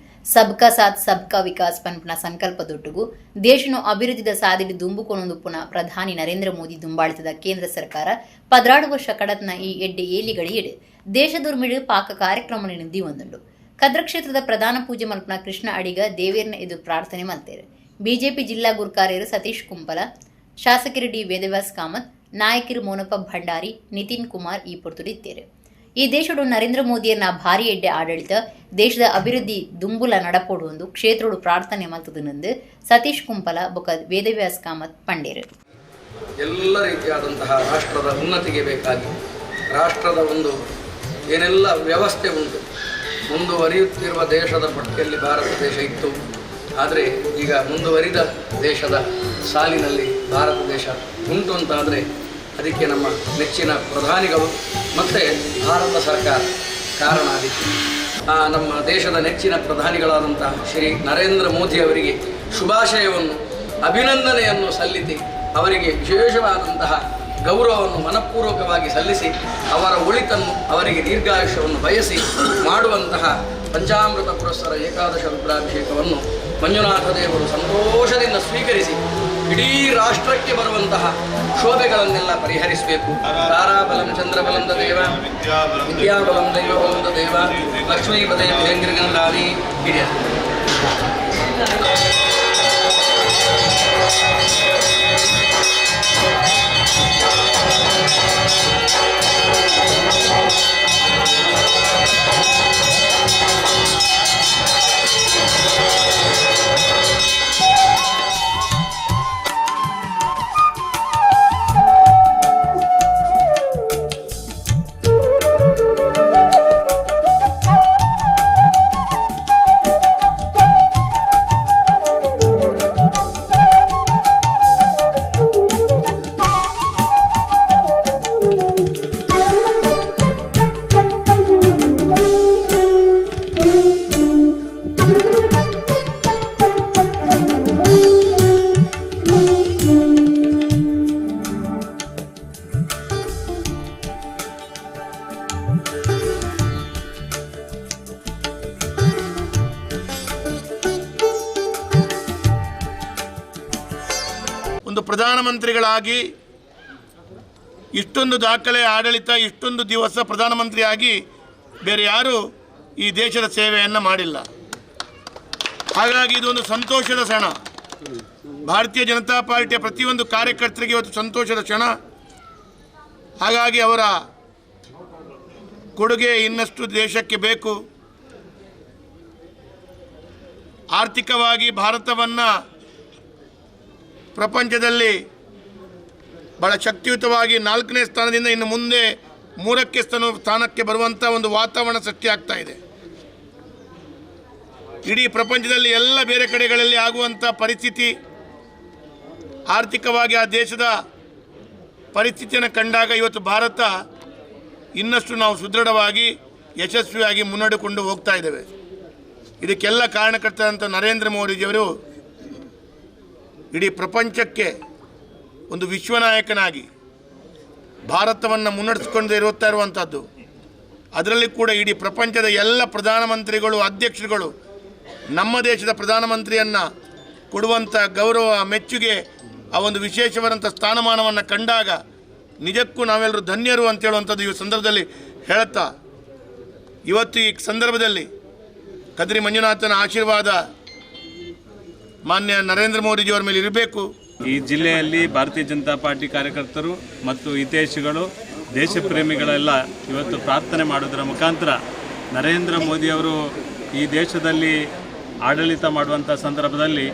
ಸಬ್ಕಾ ಸಾಥ್ ಸಬ್ಕಾ ವಿಕಾಸ್ ಪನ್ಪನ ಸಂಕಲ್ಪದೊಟ್ಟುಗು ದೇಶನು ಅಭಿವೃದ್ಧಿದ ಸಾದಿಡು ದುಂಬುಕೊನೊಂದು ಪುನಃ ಪ್ರಧಾನಿ ನರೇಂದ್ರ ಮೋದಿ ದುಂಬಾಳಿತದ ಕೇಂದ್ರ ಸರ್ಕಾರ 16 ವರ್ಷ ಕಡತ್ನ ಈ ಎಡ್ಡೆ ಏಲಿಗಳಿಯಡು ದೇಶದುರ್ಮಿಡು ಪಾಕ ಕಾರ್ಯಕ್ರಮ ದಿವಂದುಂಡು. ಕದ್ರ ಕ್ಷೇತ್ರದ ಪ್ರಧಾನ ಪೂಜೆ ಮಲ್ಪನ ಕೃಷ್ಣ ಅಡಿಗ ದೇವೇರ್ನ ಎದುರು ಪ್ರಾರ್ಥನೆ ಮಲ್ತೇರು. ಬಿಜೆಪಿ ಜಿಲ್ಲಾ ಗುರ್ಕಾರ್ಯರು ಸತೀಶ್ ಕುಂಪಲ, ಶಾಸಕರು ಡಿ ವೇದವ್ಯಾಸ್ ಕಾಮತ್, ನಾಯಕರು ಮೋನಪ್ಪ ಭಂಡಾರಿ, ನಿತಿನ್ ಕುಮಾರ್ ಈ ಪೊರ್ತುಡಿತ್ತೇರು. ಈ ದೇಶಡು ನರೇಂದ್ರ ಮೋದಿಯನ್ನ ಭಾರಿ ಎಡ್ಡೆ ಆಡಳಿತ ದೇಶದ ಅಭಿವೃದ್ಧಿ ದುಂಬುಲ ನಡಪೋಡು ಒಂದು ಕ್ಷೇತ್ರಡು ಪ್ರಾರ್ಥನೆ ಮಲ್ತದನೆಂದು ಸತೀಶ್ ಕುಂಪಲ ಬೊಕ ವೇದವ್ಯಾಸ್ ಕಾಮತ್ ಪಂಡೇರು. ಎಲ್ಲ ರೀತಿಯಾದಂತಹ ರಾಷ್ಟ್ರದ ಉನ್ನತಿಗೆ ಬೇಕಾಗಿ ರಾಷ್ಟ್ರದ ಒಂದು ಏನೆಲ್ಲ ವ್ಯವಸ್ಥೆ ಉಂಟು, ಮುಂದುವರಿಯುತ್ತಿರುವ ದೇಶದ ಪಟ್ಟಿಯಲ್ಲಿ ಭಾರತ ದೇಶ ಇತ್ತು. ಆದರೆ ಈಗ ಮುಂದುವರಿದ ದೇಶದ ಸಾಲಿನಲ್ಲಿ ಭಾರತ ದೇಶ ಉಂಟು ಅಂತಾದರೆ ಅದಕ್ಕೆ ನಮ್ಮ ನೆಚ್ಚಿನ ಪ್ರಧಾನಿಗಳು ಮತ್ತು ಭಾರತ ಸರ್ಕಾರ ಕಾರಣ. ಅದಕ್ಕೆ ನಮ್ಮ ದೇಶದ ನೆಚ್ಚಿನ ಪ್ರಧಾನಿಗಳಾದಂಥ ಶ್ರೀ ನರೇಂದ್ರ ಮೋದಿ ಅವರಿಗೆ ಶುಭಾಶಯವನ್ನು, ಅಭಿನಂದನೆಯನ್ನು ಸಲ್ಲಿಸಿ ಅವರಿಗೆ ವಿಶೇಷವಾದಂತಹ ಗೌರವವನ್ನು ಮನಪೂರ್ವಕವಾಗಿ ಸಲ್ಲಿಸಿ ಅವರ ಒಳಿತನ್ನು, ಅವರಿಗೆ ದೀರ್ಘಾಯುಷ್ಯವನ್ನು ಬಯಸಿ ಮಾಡುವಂತಹ ಪಂಚಾಮೃತ ಪುರಸ್ಸರ ಏಕಾದಶ ರುದ್ರಾಭಿಷೇಕವನ್ನು ಮಂಜುನಾಥ ದೇವರು ಸಂತೋಷದಿಂದ ಸ್ವೀಕರಿಸಿ ಇಡೀ ರಾಷ್ಟ್ರಕ್ಕೆ ಬರುವಂತಹ ಶೋಭೆಗಳನ್ನೆಲ್ಲ ಪರಿಹರಿಸಬೇಕು. ತಾರಾಬಲಂ ಚಂದ್ರಬಲಂ ದೇವ, ವಿದ್ಯಾಬಲಂ ದೈವಬಲಂ ದೇವ, ಲಕ್ಷ್ಮೀಪದೇ ಭಯಂಕರಗಂಧಾನಿ ಹಿರಿಯ. ಒಂದು ಪ್ರಧಾನಮಂತ್ರಿಗಳಾಗಿ ಇಷ್ಟೊಂದು ದಾಖಲೆ ಆಡಳಿತ, ಇಷ್ಟೊಂದು ದಿವಸ ಪ್ರಧಾನಮಂತ್ರಿಯಾಗಿ ಬೇರೆ ಯಾರೂ ಈ ದೇಶದ ಸೇವೆಯನ್ನು ಮಾಡಿಲ್ಲ. ಹಾಗಾಗಿ ಇದೊಂದು ಸಂತೋಷದ ಕ್ಷಣ. ಭಾರತೀಯ ಜನತಾ ಪಾರ್ಟಿಯ ಪ್ರತಿಯೊಂದು ಕಾರ್ಯಕರ್ತರಿಗೆ ಇವತ್ತು ಸಂತೋಷದ ಕ್ಷಣ. ಹಾಗಾಗಿ ಅವರ ಕೊಡುಗೆ ಇನ್ನಷ್ಟು ದೇಶಕ್ಕೆ ಬೇಕು. ಆರ್ಥಿಕವಾಗಿ ಭಾರತವನ್ನು ಪ್ರಪಂಚದಲ್ಲಿ ಭಾಳ ಶಕ್ತಿಯುತವಾಗಿ 4ನೇ ಸ್ಥಾನದಿಂದ ಇನ್ನು ಮುಂದೆ 3ಕ್ಕೆ ಸ್ಥಾನಕ್ಕೆ ಬರುವಂಥ ಒಂದು ವಾತಾವರಣ ಸೃಷ್ಟಿಯಾಗ್ತಾ ಇದೆ. ಇಡೀ ಪ್ರಪಂಚದಲ್ಲಿ ಎಲ್ಲ ಬೇರೆ ಕಡೆಗಳಲ್ಲಿ ಆಗುವಂಥ ಪರಿಸ್ಥಿತಿ, ಆರ್ಥಿಕವಾಗಿ ಆ ದೇಶದ ಪರಿಸ್ಥಿತಿಯನ್ನು ಕಂಡಾಗ ಇವತ್ತು ಭಾರತ ಇನ್ನಷ್ಟು ನಾವು ಸುದೃಢವಾಗಿ ಯಶಸ್ವಿಯಾಗಿ ಮುನ್ನಡೆಕೊಂಡು ಹೋಗ್ತಾ ಇದ್ದೇವೆ. ಇದಕ್ಕೆಲ್ಲ ಕಾರಣಕರ್ತರಂಥ ನರೇಂದ್ರ ಮೋದಿಜಿಯವರು ಇಡೀ ಪ್ರಪಂಚಕ್ಕೆ ಒಂದು ವಿಶ್ವನಾಯಕನಾಗಿ ಭಾರತವನ್ನು ಮುನ್ನಡೆಸಿಕೊಂಡು ಇರುತ್ತಾ ಇರುವಂಥದ್ದು. ಅದರಲ್ಲಿ ಕೂಡ ಇಡೀ ಪ್ರಪಂಚದ ಎಲ್ಲ ಪ್ರಧಾನಮಂತ್ರಿಗಳು, ಅಧ್ಯಕ್ಷರುಗಳು ನಮ್ಮ ದೇಶದ ಪ್ರಧಾನಮಂತ್ರಿಯನ್ನು ಕೊಡುವಂಥ ಗೌರವ, ಮೆಚ್ಚುಗೆ, ಆ ಒಂದು ವಿಶೇಷವಾದಂಥ ಸ್ಥಾನಮಾನವನ್ನು ಕಂಡಾಗ ನಿಜಕ್ಕೂ ನಾವೆಲ್ಲರೂ ಧನ್ಯರು ಅಂತೇಳುವಂಥದ್ದು ಈ ಸಂದರ್ಭದಲ್ಲಿ ಹೇಳುತ್ತಾ, ಇವತ್ತು ಈ ಸಂದರ್ಭದಲ್ಲಿ ಕದ್ರಿ ಮಂಜುನಾಥನ ಆಶೀರ್ವಾದ ಮಾನ್ಯ ನರೇಂದ್ರ ಮೋದಿಜಿಯವರ ಮೇಲೆ ಇರಬೇಕು. ಈ ಜಿಲ್ಲೆಯಲ್ಲಿ ಭಾರತೀಯ ಜನತಾ ಪಾರ್ಟಿ ಕಾರ್ಯಕರ್ತರು ಮತ್ತು ಹಿತೈಷಿಗಳು, ದೇಶಪ್ರೇಮಿಗಳೆಲ್ಲ ಇವತ್ತು ಪ್ರಾರ್ಥನೆ ಮಾಡೋದರ ಮುಖಾಂತರ ನರೇಂದ್ರ ಮೋದಿಯವರು ಈ ದೇಶದಲ್ಲಿ ಆಡಳಿತ ಮಾಡುವಂಥ ಸಂದರ್ಭದಲ್ಲಿ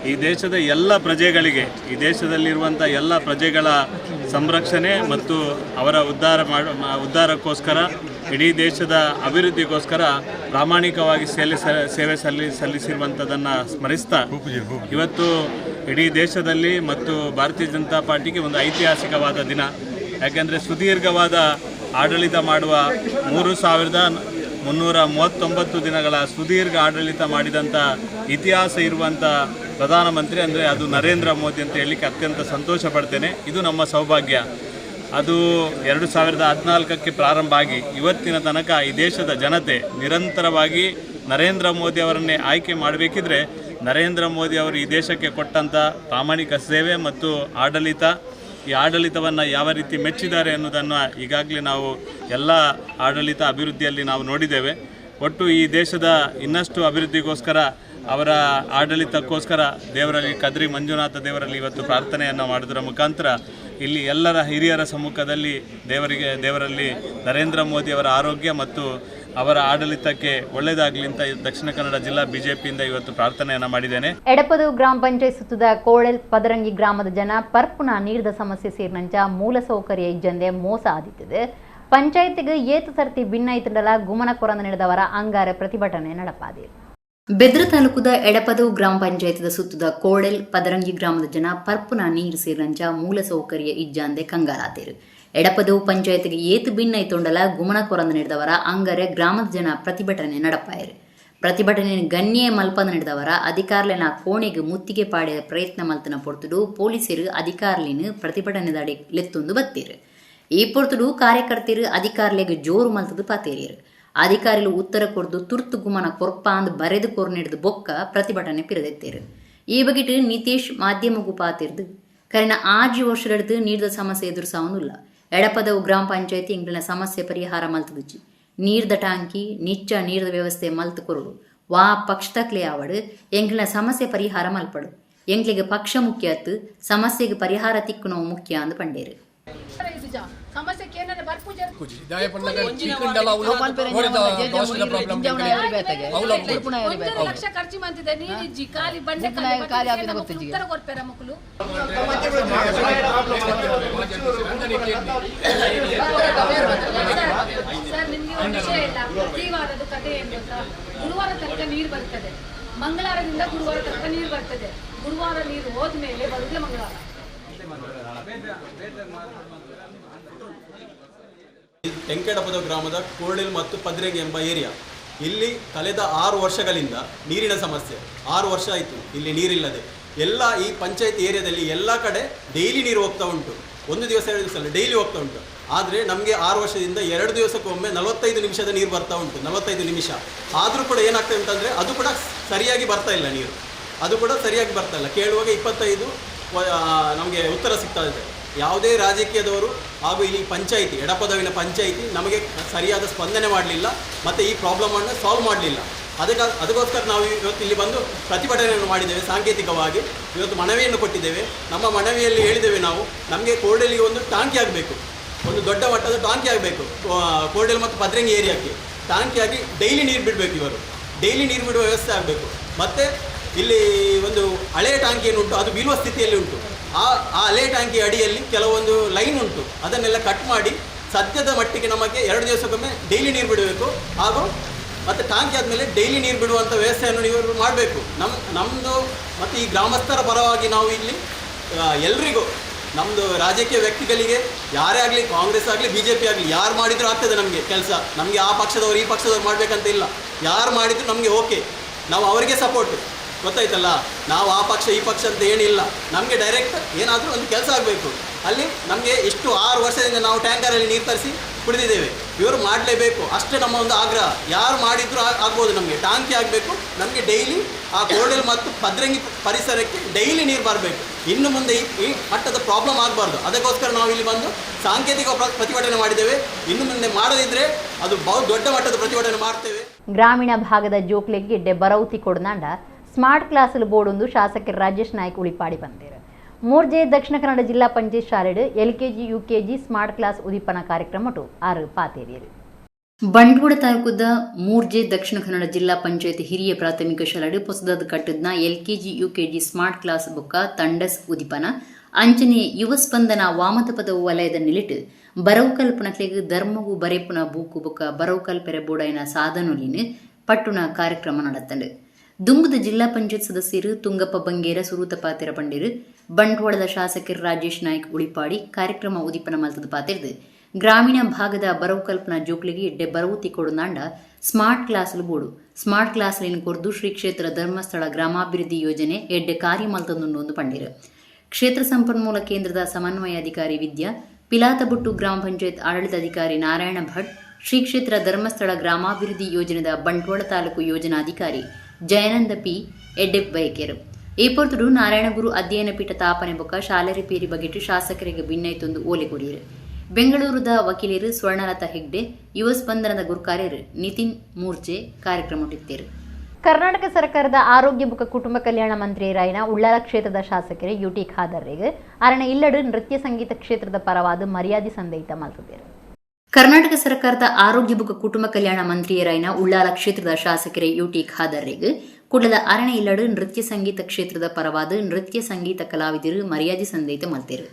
ಈ ದೇಶದ ಎಲ್ಲ ಪ್ರಜೆಗಳಿಗೆ, ಈ ದೇಶದಲ್ಲಿರುವಂಥ ಎಲ್ಲ ಪ್ರಜೆಗಳ ಸಂರಕ್ಷಣೆ ಮತ್ತು ಅವರ ಉದ್ಧಾರಕ್ಕೋಸ್ಕರ, ಇಡೀ ದೇಶದ ಅಭಿವೃದ್ಧಿಗೋಸ್ಕರ ಪ್ರಾಮಾಣಿಕವಾಗಿ ಸೇವೆ ಸಲ್ಲಿಸಿರುವಂಥದ್ದನ್ನು ಸ್ಮರಿಸ್ತಾ ಇವತ್ತು ಇಡೀ ದೇಶದಲ್ಲಿ ಮತ್ತು ಭಾರತೀಯ ಜನತಾ ಪಾರ್ಟಿಗೆ ಒಂದು ಐತಿಹಾಸಿಕವಾದ ದಿನ. ಯಾಕೆಂದರೆ ಸುದೀರ್ಘವಾದ ಆಡಳಿತ ಮಾಡುವ 3339 ದಿನಗಳ ಸುದೀರ್ಘ ಆಡಳಿತ ಮಾಡಿದಂಥ ಇತಿಹಾಸ ಇರುವಂಥ ಪ್ರಧಾನಮಂತ್ರಿ ಅಂದರೆ ಅದು ನರೇಂದ್ರ ಮೋದಿ ಅಂತ ಹೇಳಲಿಕ್ಕೆ ಅತ್ಯಂತ ಸಂತೋಷ ಪಡ್ತೇನೆ. ಇದು ನಮ್ಮ ಸೌಭಾಗ್ಯ. ಅದು 2014ಕ್ಕೆ ಪ್ರಾರಂಭ ಆಗಿ ಇವತ್ತಿನ ತನಕ ಈ ದೇಶದ ಜನತೆ ನಿರಂತರವಾಗಿ ನರೇಂದ್ರ ಮೋದಿ ಅವರನ್ನೇ ಆಯ್ಕೆ ಮಾಡಬೇಕಿದ್ರೆ ನರೇಂದ್ರ ಮೋದಿ ಅವರು ಈ ದೇಶಕ್ಕೆ ಕೊಟ್ಟಂಥ ಪ್ರಾಮಾಣಿಕ ಸೇವೆ ಮತ್ತು ಆಡಳಿತ, ಈ ಆಡಳಿತವನ್ನು ಯಾವ ರೀತಿ ಮೆಚ್ಚಿದ್ದಾರೆ ಅನ್ನೋದನ್ನು ಈಗಾಗಲೇ ನಾವು ಎಲ್ಲ ಆಡಳಿತ ಅಭಿವೃದ್ಧಿಯಲ್ಲಿ ನಾವು ನೋಡಿದ್ದೇವೆ. ಒಟ್ಟು ಈ ದೇಶದ ಇನ್ನಷ್ಟು ಅಭಿವೃದ್ಧಿಗೋಸ್ಕರ ಅವರ ಆಡಳಿತಕ್ಕೋಸ್ಕರ ದೇವರಲ್ಲಿ ಕದ್ರಿ ಮಂಜುನಾಥ ದೇವರಲ್ಲಿ ಇವತ್ತು ಪ್ರಾರ್ಥನೆಯನ್ನು ಮಾಡೋದರ ಮುಖಾಂತರ ಇಲ್ಲಿ ಎಲ್ಲರ ಹಿರಿಯರ ಸಮ್ಮುಖದಲ್ಲಿ ದೇವರಲ್ಲಿ ನರೇಂದ್ರ ಮೋದಿಯವರ ಆರೋಗ್ಯ ಮತ್ತು ಅವರ ಆಡಳಿತಕ್ಕೆ ಒಳ್ಳೆಯದಾಗಲಿ ಅಂತ ದಕ್ಷಿಣ ಕನ್ನಡ ಜಿಲ್ಲಾ ಬಿಜೆಪಿಯಿಂದ ಇವತ್ತು ಪ್ರಾರ್ಥನೆಯನ್ನು ಮಾಡಿದ್ದೇನೆ. ಎಡಪದವು ಗ್ರಾಮ ಪಂಚಾಯತ್ ಸುತ್ತದ ಕೋಳೆಲ್ ಪದರಂಗಿ ಗ್ರಾಮದ ಜನ ಪರ್ಪುನ ನೀರ್ದ ಸಮಸ್ಯೆ ಸೇರಿನಂಚ ಮೂಲಸೌಕರ್ಯ ಇಜ್ಜಂದೆ ಮೋಸ ಆದಿತ್ತದೆ. ಪಂಚಾಯತಿಗೆ ಏತು ಸರ್ತಿ ಭಿನ್ನೈತಂಡಲ ಗುಮನ ಕೊರಂದ ನಡೆದವರ ಅಂಗಾರ ಪ್ರತಿಭಟನೆ ನಡಪಾದೆ. ಬೆದ್ರ ತಾಲೂಕುದ ಎಡಪದವು ಗ್ರಾಮ ಪಂಚಾಯತ್ದ ಸುತ್ತದ ಕೋಳೆಲ್ ಪದರಂಗಿ ಗ್ರಾಮದ ಜನ ಪರ್ಪುನ ನೀರು ಸೇರಿನಂಚ ಮೂಲಸೌಕರ್ಯ ಇಜ್ಜಂದೆ ಕಂಗಾಲಾತೇರು. ಎಡಪದವು ಪಂಚಾಯತ್ಗೆ ಏತು ಭಿನ್ನೈತೊಂಡಲ ಗುಮನ ಕೊರಂದ ನಡೆದವರ ಅಂಗಾರೆ ಗ್ರಾಮದ ಜನ ಪ್ರತಿಭಟನೆ ನಡಪಾಯರು. ಪ್ರತಿಭಟನೆ ಗಣ್ಯ ಮಲ್ಪಂದ ನಡೆದವರ ಅಧಿಕಾರ್ಲೆನ ಕೋಣೆಗೆ ಮುತ್ತಿಗೆ ಪಾಡಿದ ಪ್ರಯತ್ನ ಮಲ್ತನ ಪೊರ್ತುಡು ಪೊಲೀಸರು ಅಧಿಕಾರ್ಲಿನ ಪ್ರತಿಭಟನೆದಾಡಿ ಲೆತ್ತೊಂದು ಬತ್ತೀರು. ಈ ಪೊರ್ತುಡು ಕಾರ್ಯಕರ್ತರು ಅಧಿಕಾರ್ಲೆಗೆ ಜೋರು ಮಲ್ತದು ಪಾತೇರಿಯರು. ಅಧಿಕಾರಿಗಳು ಉತ್ತರ ಕೊರ್ದು ತುರ್ತು ಗುಮನ ಕೊರ್ಪ ಅಂದ್ ಬರೆದು ಕೊರ್ ನಡೆದು ಬೊಕ್ಕ ಪ್ರತಿಭಟನೆ ಪಿರದೆತ್ತೇರು. ಈ ಬಗೆಟ್ ನಿತೇಶ್ ಮಾಧ್ಯಮಕ್ಕೂ ಪಾತಿರ್ದು ಕರಿನ 6 ವರ್ಷದಡ್ದು ನೀರ್ದ ಸಮಸ್ಯೆ ಎದುರಿಸಾವನುಲ್ಲ. ಎಡಪದವು ಗ್ರಾಮ ಪಂಚಾಯತಿ ಇಂಗ್ಲಿನ ಸಮಸ್ಯೆ ಪರಿಹಾರ ಮಲ್ತದುಚಿ ನೀರ್ದ ಟಾಂಕಿ ನಿಚ್ಚ ನೀರ್ದ ವ್ಯವಸ್ಥೆ ಮಲ್ತು ಕೊರಡು ವಾ ಪಕ್ಷತಕ್ಲೆ ಆವಡು ಎಂಗ್ಲಿನ ಸಮಸ್ಯೆ ಪರಿಹಾರ ಮಲ್ಪಡು ಎಂಗ್ಲಿಗೆ ಪಕ್ಷ ಮುಖ್ಯ ಅತ್ತು ಸಮಸ್ಯೆಗೆ ಪರಿಹಾರ ತಿಕ್ಕುನವು ಮುಖ್ಯ ಅಂದು ಪಂಡೇರು. ಗುರುವಾರ ತನಕ ನೀರು ಬರ್ತದೆ, ಮಂಗಳವಾರದಿಂದ ಗುರುವಾರ ತನಕ ನೀರು ಬರ್ತದೆ. ಗುರುವಾರ ನೀರು ಹೋದ್ಮೇಲೆ ಬರುದೇ ಮಂಗಳವಾರ. ಟೆಂಕೆಡಪದ ಗ್ರಾಮದ ಕೋರ್ಡೆಲ್ ಮತ್ತು ಪದ್ರೆಂಗ್ ಎಂಬ ಏರಿಯಾ, ಇಲ್ಲಿ ಕಳೆದ 6 ವರ್ಷಗಳಿಂದ ನೀರಿನ ಸಮಸ್ಯೆ. 6 ವರ್ಷ ಆಯಿತು ಇಲ್ಲಿ ನೀರಿಲ್ಲದೆ. ಎಲ್ಲ ಈ ಪಂಚಾಯತ್ ಏರಿಯಾದಲ್ಲಿ ಎಲ್ಲ ಕಡೆ ಡೈಲಿ ನೀರು ಹೋಗ್ತಾ ಉಂಟು, ಒಂದು ದಿವಸ 2 ದಿವಸ ಅಲ್ಲ, ಡೈಲಿ ಹೋಗ್ತಾ ಉಂಟು. ಆದರೆ ನಮಗೆ 6 ವರ್ಷದಿಂದ 2 ದಿವಸಕ್ಕೊಮ್ಮೆ 45 ನಿಮಿಷದ ನೀರು ಬರ್ತಾ ಉಂಟು, 45 ನಿಮಿಷ. ಆದರೂ ಕೂಡ ಏನಾಗ್ತದೆ ಅಂತಂದರೆ ಅದು ಕೂಡ ಸರಿಯಾಗಿ ಬರ್ತಾ ಇಲ್ಲ ನೀರು, ಅದು ಕೂಡ ಸರಿಯಾಗಿ ಬರ್ತಾ ಇಲ್ಲ. ಕೇಳುವಾಗ 25 ನಮಗೆ ಉತ್ತರ ಸಿಗ್ತಾ ಇದೆ. ಯಾವುದೇ ರಾಜಕೀಯದವರು ಹಾಗೂ ಇಲ್ಲಿ ಪಂಚಾಯಿತಿ, ಎಡಪದವಿನ ಪಂಚಾಯಿತಿ ನಮಗೆ ಸರಿಯಾದ ಸ್ಪಂದನೆ ಮಾಡಲಿಲ್ಲ ಮತ್ತು ಈ ಪ್ರಾಬ್ಲಮನ್ನು ಸಾಲ್ವ್ ಮಾಡಲಿಲ್ಲ. ಅದಕ್ಕೋಸ್ಕರ ನಾವು ಇವತ್ತು ಇಲ್ಲಿ ಬಂದು ಪ್ರತಿಭಟನೆಯನ್ನು ಮಾಡಿದ್ದೇವೆ. ಸಾಂಕೇತಿಕವಾಗಿ ಇವತ್ತು ಮನವಿಯನ್ನು ಕೊಟ್ಟಿದ್ದೇವೆ. ನಮ್ಮ ಮನವಿಯಲ್ಲಿ ಹೇಳಿದ್ದೇವೆ ನಾವು, ನಮಗೆ ಕೋರ್ಡೆಲಿಗೆ ಒಂದು ಟಾಂಕಿ ಆಗಬೇಕು, ಒಂದು ದೊಡ್ಡ ಮಟ್ಟದ ಟಾಂಕಿ ಆಗಬೇಕು. ಕೋರ್ಡೆಲ್ ಮತ್ತು ಪದ್ರಂಗಿ ಏರಿಯಾಕ್ಕೆ ಟಾಂಕಿಯಾಗಿ ಡೈಲಿ ನೀರು ಬಿಡಬೇಕು, ಇವರು ಡೈಲಿ ನೀರು ಬಿಡುವ ವ್ಯವಸ್ಥೆ ಆಗಬೇಕು. ಮತ್ತು ಇಲ್ಲಿ ಒಂದು ಹಳೆಯ ಟಾಂಕಿ ಏನುಂಟು ಅದು ಬೀಳುವ ಸ್ಥಿತಿಯಲ್ಲಿ ಉಂಟು. ಆ ಹಳೆ ಟ್ಯಾಂಕಿ ಅಡಿಯಲ್ಲಿ ಕೆಲವೊಂದು ಲೈನ್ ಉಂಟು, ಅದನ್ನೆಲ್ಲ ಕಟ್ ಮಾಡಿ ಸದ್ಯದ ಮಟ್ಟಿಗೆ ನಮಗೆ 2 ದಿವಸಕ್ಕೊಮ್ಮೆ ಡೈಲಿ ನೀರು ಬಿಡಬೇಕು. ಹಾಗೂ ಮತ್ತು ಟ್ಯಾಂಕಿ ಆದಮೇಲೆ ಡೈಲಿ ನೀರು ಬಿಡುವಂಥ ವ್ಯವಸ್ಥೆಯನ್ನು ನೀವು ಮಾಡಬೇಕು. ನಮ್ಮದು ಮತ್ತು ಈ ಗ್ರಾಮಸ್ಥರ ಪರವಾಗಿ ನಾವು ಇಲ್ಲಿ ಎಲ್ರಿಗೂ, ನಮ್ಮದು ರಾಜಕೀಯ ವ್ಯಕ್ತಿಗಳಿಗೆ ಯಾರೇ ಆಗಲಿ, ಕಾಂಗ್ರೆಸ್ ಆಗಲಿ BJP ಆಗಲಿ, ಯಾರು ಮಾಡಿದರೂ ಆಗ್ತದೆ ನಮಗೆ ಕೆಲಸ. ನಮಗೆ ಆ ಪಕ್ಷದವರು ಈ ಪಕ್ಷದವ್ರು ಮಾಡಬೇಕಂತ ಇಲ್ಲ, ಯಾರು ಮಾಡಿದರೂ ನಮಗೆ ಓಕೆ, ನಾವು ಅವರಿಗೆ ಸಪೋರ್ಟ್. ಗೊತ್ತಾಯ್ತಲ್ಲ, ನಾವು ಆ ಪಕ್ಷ ಈ ಪಕ್ಷ ಅಂತ ಏನಿಲ್ಲ, ನಮಗೆ ಡೈರೆಕ್ಟ್ ಏನಾದರೂ ಒಂದು ಕೆಲಸ ಆಗಬೇಕು. ಅಲ್ಲಿ ನಮಗೆ ಇಷ್ಟು 6 ವರ್ಷದಿಂದ ನಾವು ಟ್ಯಾಂಕರಲ್ಲಿ ನೀರು ತರಿಸಿ ಕುಡಿದಿದ್ದೇವೆ, ಇವರು ಮಾಡಲೇಬೇಕು ಅಷ್ಟೇ ನಮ್ಮ ಒಂದು ಆಗ್ರಹ. ಯಾರು ಮಾಡಿದರೂ ಆಗ್ಬೋದು, ನಮಗೆ ಟಾಂಕಿ ಆಗಬೇಕು, ನಮಗೆ ಡೈಲಿ ಆ ಕೋರ್ಡೆಲ್ ಮತ್ತು ಪದ್ರಂಗಿ ಪರಿಸರಕ್ಕೆ ಡೈಲಿ ನೀರು ಬರಬೇಕು. ಇನ್ನು ಮುಂದೆ ಈ ಮಟ್ಟದ ಪ್ರಾಬ್ಲಮ್ ಆಗಬಾರ್ದು. ಅದಕ್ಕೋಸ್ಕರ ನಾವು ಇಲ್ಲಿ ಬಂದು ಸಾಂಕೇತಿಕ ಪ್ರತಿಭಟನೆ ಮಾಡಿದ್ದೇವೆ. ಇನ್ನು ಮುಂದೆ ಮಾಡದಿದ್ದರೆ ಅದು ಬಹು ದೊಡ್ಡ ಮಟ್ಟದ ಪ್ರತಿಭಟನೆ ಮಾಡ್ತೇವೆ. ಗ್ರಾಮೀಣ ಭಾಗದ ಜೋಕ್ಲೆಗೆ ಗಿಡ್ಡೆ ಬರೌತಿ ಕೊಡನಾಂಡ ಸ್ಮಾರ್ಟ್ ಕ್ಲಾಸ್ ಬೋರ್ಡ್ ಶಾಸಕ ರಾಜೇಶ್ ನಾಯ್ಕ್ ಉಳಿಪಾಡಿ ಬಂದಿರು. ಮೂರ್ಜೆ ದಕ್ಷಿಣ ಕನ್ನಡ ಜಿಲ್ಲಾ ಪಂಚಾಯತ್ ಶಾಲೆಡ್ ಎಲ್ಕೆಜಿ ಯುಕೆಜಿ ಸ್ಮಾರ್ಟ್ ಕ್ಲಾಸ್ ಉದೀಪನ ಕಾರ್ಯಕ್ರಮ 6 ಪಾತೇರಿಯರು. ಬಂಟ್ವಾಳ ತಾಲೂಕುದ ಮೂರ್ಜೆ ದಕ್ಷಿಣ ಕನ್ನಡ ಜಿಲ್ಲಾ ಪಂಚಾಯತ್ ಹಿರಿಯ ಪ್ರಾಥಮಿಕ ಶಾಲೆಡ್ ಪೊಸದಾದ ಕಟ್ಟದ್ನ ಎಲ್ಕೆಜಿ ಯುಕೆಜಿ ಸ್ಮಾರ್ಟ್ ಕ್ಲಾಸ್ ಬೊಕ್ಕ ತಂಡಸ್ ಉದೀಪನ ಅಂಚನೆ ಯುವ ಸ್ಪಂದನ ವಾಮತಪದ ವಲಯದ ನಿಲಿಟ್ ಬರವು ಕಲ್ಪನಕ್ಲೆಗ್ ಧರ್ಮವು ಬರೆಪುನ ಬೂಕು ಬೊಕ್ಕ ಬರವು ಕಲ್ಪೆರೆ ಬೋಡೈನ ಸಾಧನೊಲಿನ ಪಟ್ಟುನ ಕಾರ್ಯಕ್ರಮ ನಡತ್ತಂಡು. ದುಂಬುದ ಜಿಲ್ಲಾ ಪಂಚಾಯತ್ ಸದಸ್ಯರು ತುಂಗಪ್ಪ ಬಂಗೇರ ಸುರೂತ ಪಾತಿರ ಪಂಡಿರು ಬಂಟ್ವಾಳದ ಶಾಸಕರು ರಾಜೇಶ್ ನಾಯ್ಕ್ ಉಳಿಪಾಡಿ ಕಾರ್ಯಕ್ರಮ ಉದೀಪನ ಮಲ್ತದ ಪಾತಿರ್ದು ಗ್ರಾಮೀಣ ಭಾಗದ ಬರವು ಕಲ್ಪನಾ ಜೋಕ್ಲಿಗೆ ಎಡ್ಡೆ ಬರವು ತಿಕ್ಕೊಡು ಸ್ಮಾರ್ಟ್ ಕ್ಲಾಸ್ಲು ಬೋಡು ಸ್ಮಾರ್ಟ್ ಕ್ಲಾಸ್ಲಿನ ಕೊರ್ದು ಶ್ರೀ ಕ್ಷೇತ್ರ ಧರ್ಮಸ್ಥಳ ಗ್ರಾಮಾಭಿವೃದ್ಧಿ ಯೋಜನೆ ಎಡ್ಡೆ ಕಾರ್ಯ ಮಲ್ತಂದುಂಡು ಪಂಡಿರು. ಕ್ಷೇತ್ರ ಸಂಪನ್ಮೂಲ ಕೇಂದ್ರದ ಸಮನ್ವಯ ಅಧಿಕಾರಿ ವಿದ್ಯಾ, ಪಿಲಾತಬುಟ್ಟು ಗ್ರಾಮ ಪಂಚಾಯತ್ ಆಡಳಿತಾಧಿಕಾರಿ ನಾರಾಯಣ ಭಟ್, ಶ್ರೀ ಕ್ಷೇತ್ರ ಧರ್ಮಸ್ಥಳ ಗ್ರಾಮಾಭಿವೃದ್ಧಿ ಯೋಜನೆದ ಬಂಟ್ವಾಳ ತಾಲೂಕು ಯೋಜನಾಧಿಕಾರಿ ಜಯಾನಂದ ಪಿ ಎಡ್ಡೆ ಬಯಕೆರು. ಈ ಪೊರ್ತುಡು ನಾರಾಯಣಗುರು ಅಧ್ಯಯನ ಪೀಠ ತಾಪನೆ ಬೊಕ್ಕ ಶಾಲೆ ರಿಪೇರಿ ಬಗೆಟ್ ಶಾಸಕರಿಗೆ ಭಿನ್ನೈತೊಂದು ಓಲೆ ಕೊಡಿಯರು. ಬೆಂಗಳೂರುದ ವಕೀಲರು ಸ್ವರ್ಣಲತಾ ಹೆಗ್ಡೆ, ಯುವ ಸ್ಪಂದನದ ಗುರುಕಾರ್ಯರು ನಿತಿನ್ ಮೂರ್ಜೆ ಕಾರ್ಯಕ್ರಮ ಇತ್ತೇರು. Karnataka ಸರ್ಕಾರದ ಆರೋಗ್ಯ ಬುಕ್ಕ ಕುಟುಂಬ ಕಲ್ಯಾಣ ಮಂತ್ರಿ ರಾಯನ ಉಳ್ಳಾಲ ಕ್ಷೇತ್ರದ ಶಾಸಕರು ಯುಟಿ ಖಾದರ್ರಿಗೆ ಅರಣ ಇಲ್ಲಡು ನೃತ್ಯ ಸಂಗೀತ ಕ್ಷೇತ್ರದ ಪರವಾದ ಮರ್ಯಾದೆ ಸಂದಯಿತ ಮಲ್ತಿದ್ದಾರೆ. ಕರ್ನಾಟಕ ಸರ್ಕಾರದ ಆರೋಗ್ಯ ಬುಕ್ಕ ಕುಟುಂಬ ಕಲ್ಯಾಣ ಮಂತ್ರಿ ರಾಯನ ಉಳ್ಳಾಲ ಕ್ಷೇತ್ರದ ಶಾಸಕರೇ ಯುಟಿ ಖಾದರ್ರಿಗೆ ಕುಡ್ಲದ ಅರಣ ಇಲ್ಲಡು ನೃತ್ಯ ಸಂಗೀತ ಕ್ಷೇತ್ರದ ಪರವಾದ ನೃತ್ಯ ಸಂಗೀತ ಕಲಾವಿದರು ಮರ್ಯಾದೆ ಸಂದಯಿತ ಮಲ್ತಿರು.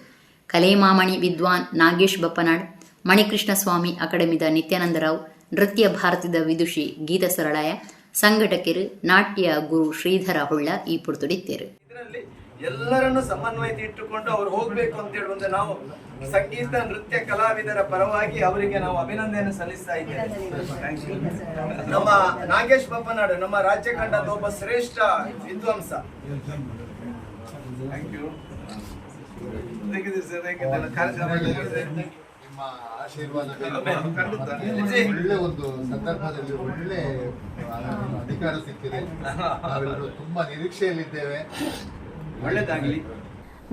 ಕಲೆಮಾಮಣಿ ವಿದ್ವಾನ್ ನಾಗೇಶ್ ಬಪ್ಪನಾಡ್, ಮಣಿಕೃಷ್ಣ ಸ್ವಾಮಿ ಅಕಾಡೆಮಿದ ನಿತ್ಯಾನಂದರಾವ್, ನೃತ್ಯ ಭಾರತದ ವಿದುಷಿ ಗೀತಾ ಸರಳಾಯ, ಸಂಘಟಕರು ನಾಟ್ಯ ಗುರು ಶ್ರೀಧರ ಹೊಳ್ಳ ಈ ಪುರ್ತುಡಿತ್ತೇರು. ಇದರಲ್ಲಿ ಎಲ್ಲರನ್ನು ಸಮನ್ವಯತೆ ಇಟ್ಟುಕೊಂಡು ಅವರು ಹೋಗಬೇಕು ಅಂತ ಹೇಳುವಂತ ನಾವು ಸಂಗೀತ ನೃತ್ಯ ಕಲಾವಿದರ ಪರವಾಗಿ ಅವರಿಗೆ ನಾವು ಅಭಿನಂದನೆ ಸಲ್ಲಿಸ್ತಾ ಇದ್ದೇವೆ. ನಮ್ಮ ನಾಗೇಶ್ ಬಪ್ಪನಾಡು ನಮ್ಮ ರಾಜ್ಯ ಕಂಡಂತ ಒಬ್ಬ ಶ್ರೇಷ್ಠ ವಿದ್ವಾಂಸ. ನಿಮ್ಮ ಆಶೀರ್ವಾದ ಒಳ್ಳೆ ಒಂದು ಸಂದರ್ಭದಲ್ಲಿ ಒಳ್ಳೆ ಅಧಿಕಾರ ಸಿಕ್ಕಿದೆ. ನಾವೆಲ್ಲರೂ ತುಂಬಾ ನಿರೀಕ್ಷೆಯಲ್ಲಿದ್ದೇವೆ. ಒಳ್ಳೆದಾಗಲಿ.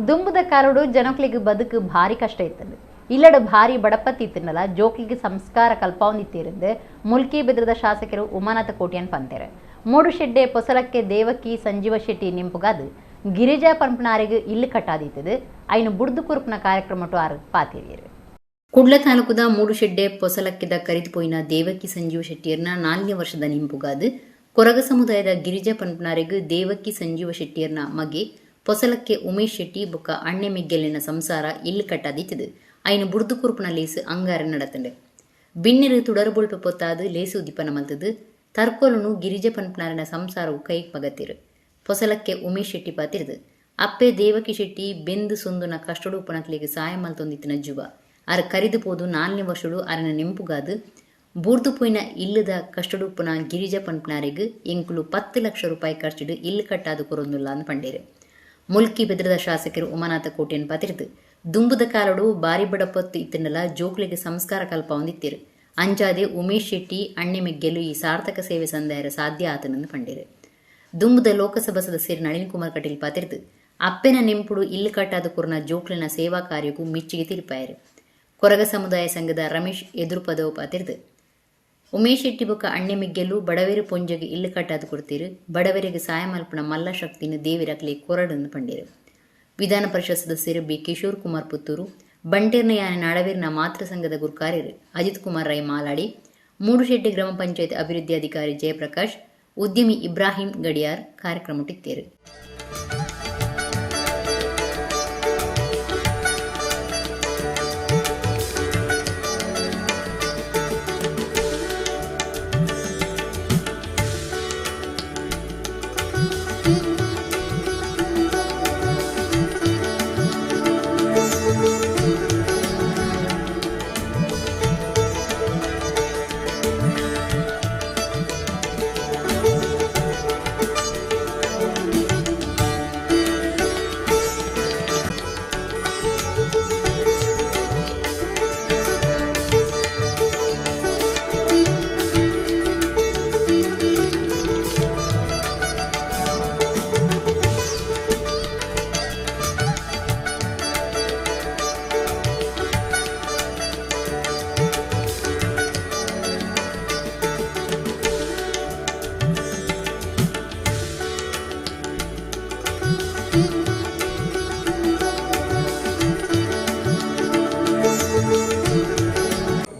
ದುಂಬುದ ಕಾಲೋಡು ಜನಕ್ಲಿಗೆ ಬದುಕು ಭಾರಿ ಕಷ್ಟ ಇತ್ತಂದು, ಇಲ್ಲಡು ಭಾರಿ ಬಡಪತ್ತಿತ್ತನ್ನಲ್ಲ ಜೋಕ್ಲಿಗೆ ಸಂಸ್ಕಾರ ಕಲ್ಪಾವಂದಿತ್ತಿருந்து ಮುಲ್ಕಿ ಬೆದ್ರದ ಶಾಸಕರು ಉಮಾನಾಥ ಕೋಟ್ಯಾನ್ ಪಂತೇರು. ಮೂಡುಶೆಡ್ಡೆ ಪೊಸಲಕ್ಕೆ ದೇವಕಿ ಸಂಜೀವ ಶೆಟ್ಟಿ ನಿಂಪುಗಾದು ಗಿರಿಜಾ ಪಂಪನಾರಿಗೆ ಇಲ್ಲು ಕಟ್ಟಾದಿತ್ತದು ಐನು ಬುಡ್ದು ಕುರುಪ್ನ ಕಾರ್ಯಕ್ರಮಟು ಆರು ಪಾತಿರಿಯರು. ಕುಡ್ಲ ತಾಲೂಕುದ ಮೂಡುಶೆಡ್ಡೆ ಪೊಸಲಕ್ಕಿದ ಕರಿದುಪೋಯಿನ ದೇವಕಿ ಸಂಜೀವ ಶೆಟ್ಟಿಯರ್ನ 4ನೇ ವರ್ಷದ ನಿಂಪುಗಾದು ಕೊರಗ ಸಮುದಾಯದ ಗಿರಿಜಾ ಪಂಪನಾರಿಗೆ ದೇವಕಿ ಸಂಜೀವ ಶೆಟ್ಟಿಯರ್ನ ಮಗೆ ಪೊಸಲಕ್ಕೆ ಉಮೇಶ್ ಶೆಟ್ಟಿ ಬೊಕ್ಕ ಅಣ್ಣೆ ಮಿಗ್ಗೆಲಿನ ಸಂಸಾರ ಇಲ್ಲು ಕಟ್ಟಾದಿತ್ತದು ಐನು ಬುಡ್ದು ಕುರುಪುನ ಲೇಸು ಅಂಗಾರ ನಡತಂಡು. ಬಿನ್ನಿರು ತುಡರುಬೊಳ್ಪೆ ಪೊತ್ತಾದು ಲೇಸು ಉದ್ದೀಪನ ಮಲ್ತದು ತರ್ಕೋಲುನು ಗಿರಿಜ ಪಂಪನಾರಿನ ಸಂಸಾರವು ಕೈ ಮಗತ್ತಿರು. ಪೊಸಲಕ್ಕೆ ಉಮೇಶ್ ಶೆಟ್ಟಿ ಪಾತಿರುದು ಅಪ್ಪೆ ದೇವಕಿ ಶೆಟ್ಟಿ ಬೆಂದು ಸೊಂದುನ ಕಷ್ಟಡು ಉಪನಕ್ಲಿಗೆ ಸಾಯ ಮಲ್ತೊಂದಿತ್ತಿನ ಜುವ ಅರ ಕರಿದು ಪೋದು 4ನೇ ವರ್ಷಡು ಅರನ ನೆಂಪುಗಾದು ಬೂರ್ದು ಪೋಯಿನ ಇಲ್ಲದ ಕಷ್ಟಡುಪ್ಪುನ ಗಿರಿಜ ಪಂಪನಾರಿಗೆ ಎಂಕುಲು 10 ಲಕ್ಷ ರೂಪಾಯಿ ಖರ್ಚಿಡು ಇಲ್ಲು ಕಟ್ಟಾದು ಕೊರೊಂದುಲ್ಲ ಅಂದ್ ಪಂಡೇರು. ಮುಲ್ಕಿ ಬೆದ್ರದ ಶಾಸಕರು ಉಮಾನಾಥ ಕೋಟೆಯನ್ನು ಪತಿರಿದು ದುಂಬುದ ಕಾಲಡು ಬಾರಿ ಬಡಪತ್ತು ಇತ್ತನ್ನೆಲ್ಲ ಜೋಕ್ಲಿಗೆ ಸಂಸ್ಕಾರ ಕಲ್ಪ ಹೊಂದಿತ್ತಿರು. ಅಂಚಾದೆ ಉಮೇಶ್ ಶೆಟ್ಟಿ ಅಣ್ಣೆ ಮೆಗ್ಗೆಲು ಈ ಸಾರ್ಥಕ ಸೇವೆ ಸಂದಾಯರ ಸಾಧ್ಯ ಆತನಂದು ಪಂಡೇರು. ದುಂಬುದ ಲೋಕಸಭಾ ಸದಸ್ಯರು ನಳಿನ್ ಕುಮಾರ್ ಕಟೀಲ್ ಪಾತಿರಿದು ಅಪ್ಪೆನ ನೆಂಪುಡು ಇಲ್ಲು ಕಟ್ಟಾದ ಕೊರನ ಜೋಕ್ಲಿನ ಸೇವಾ ಕಾರ್ಯಕ್ಕೂ ಮಿಚ್ಚಿಗೆ ತಿರುಪಾಯರು. ಕೊರಗ ಸಮುದಾಯ ಸಂಘದ ರಮೇಶ್ ಎದುರು ಪದವು ಪಾತಿರಿದು ಉಮೇಶ್ ಶೆಟ್ಟಿ ಬೊಕ್ಕ ಅಣ್ಣೆ ಮಿಗ್ಗೆಲು ಬಡವೇರು ಪೊಂಜೆಗೆ ಇಲ್ಲು ಕಟ್ಟಾದು ಕೊಡ್ತೀರು, ಬಡವರಿಗೆ ಸಾಯ ಮಲ್ಪನ ಮಲ್ಲ ಶಕ್ತಿನ ದೇವಿರಕ್ಲೆ ಕೊರಡನ್ನು ಪಂಡೇರು. ವಿಧಾನ ಪರಿಷತ್ ಸದಸ್ಯರು ಬಿ ಕಿಶೋರ್ ಕುಮಾರ್ ಪುತ್ತೂರು, ಬಂಟೇರ್ನ ಯಾನೆ ನಾಡವೀರ್ನ ಮಾತೃ ಸಂಘದ ಗುರುಕಾರ್ಯರು ಅಜಿತ್ ಕುಮಾರ್ ರೈ ಮಾಲಾಡಿ, ಮೂಡುಶೆಡ್ಡಿ ಗ್ರಾಮ ಪಂಚಾಯತ್ ಅಭಿವೃದ್ಧಿ ಅಧಿಕಾರಿ ಜಯಪ್ರಕಾಶ್, ಉದ್ಯಮಿ ಇಬ್ರಾಹಿಂ ಗಡಿಯಾರ್ ಕಾರ್ಯಕ್ರಮಟ್ಟಿತ್ತೇರು.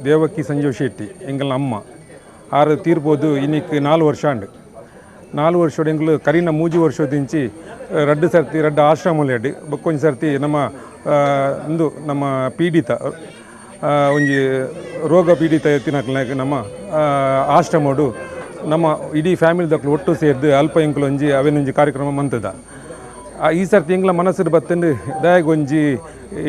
ದೇವಕಿ ಸಂಜೀವ್ ಶೆಟ್ಟಿ ಎಂಗಲ್ನ ಅಮ್ಮ ಆರು ತೀರ್ಬೋದು ಇನ್ನಿಕ್ 4 ವರ್ಷ ಅಂಡು 4 ವರ್ಷ ಎಂಗ್ಲು ಕರಿನ 3 ವರ್ಷದಿಂಚಿ ರಡ್ಡು ಸರ್ತಿ ರಡ್ಡು ಆಶ್ರಮಲೆಡ್ ಬೊಕ್ಕೊಂಜಿ ಸರ್ತಿ ನಮ್ಮ ಇಂದು ನಮ್ಮ ಪೀಡಿತ ಒಂಜಿ ರೋಗ ಪೀಡಿತ ಎತ್ತಿನಕ್ಲೆಗ್ ನಮ್ಮ ಆಶ್ರಮಡು ನಮ್ಮ ಇಡೀ ಫ್ಯಾಮಿಲಿ ದಕ್ಲು ಒಟ್ಟು ಸೇರ್ದು ಅಲ್ಪ ಎಂಕ್ಲು ಒಂಜಿ ಅವೇನೊಂಜಿ ಕಾರ್ಯಕ್ರಮ ಮಂತದ. ಈ ಸರ್ತಿ ಎಂಗ್ಲ ಮನಸ್ಸು ಬತ್ತಂದು ದಯಾಗ ಒಂಜಿ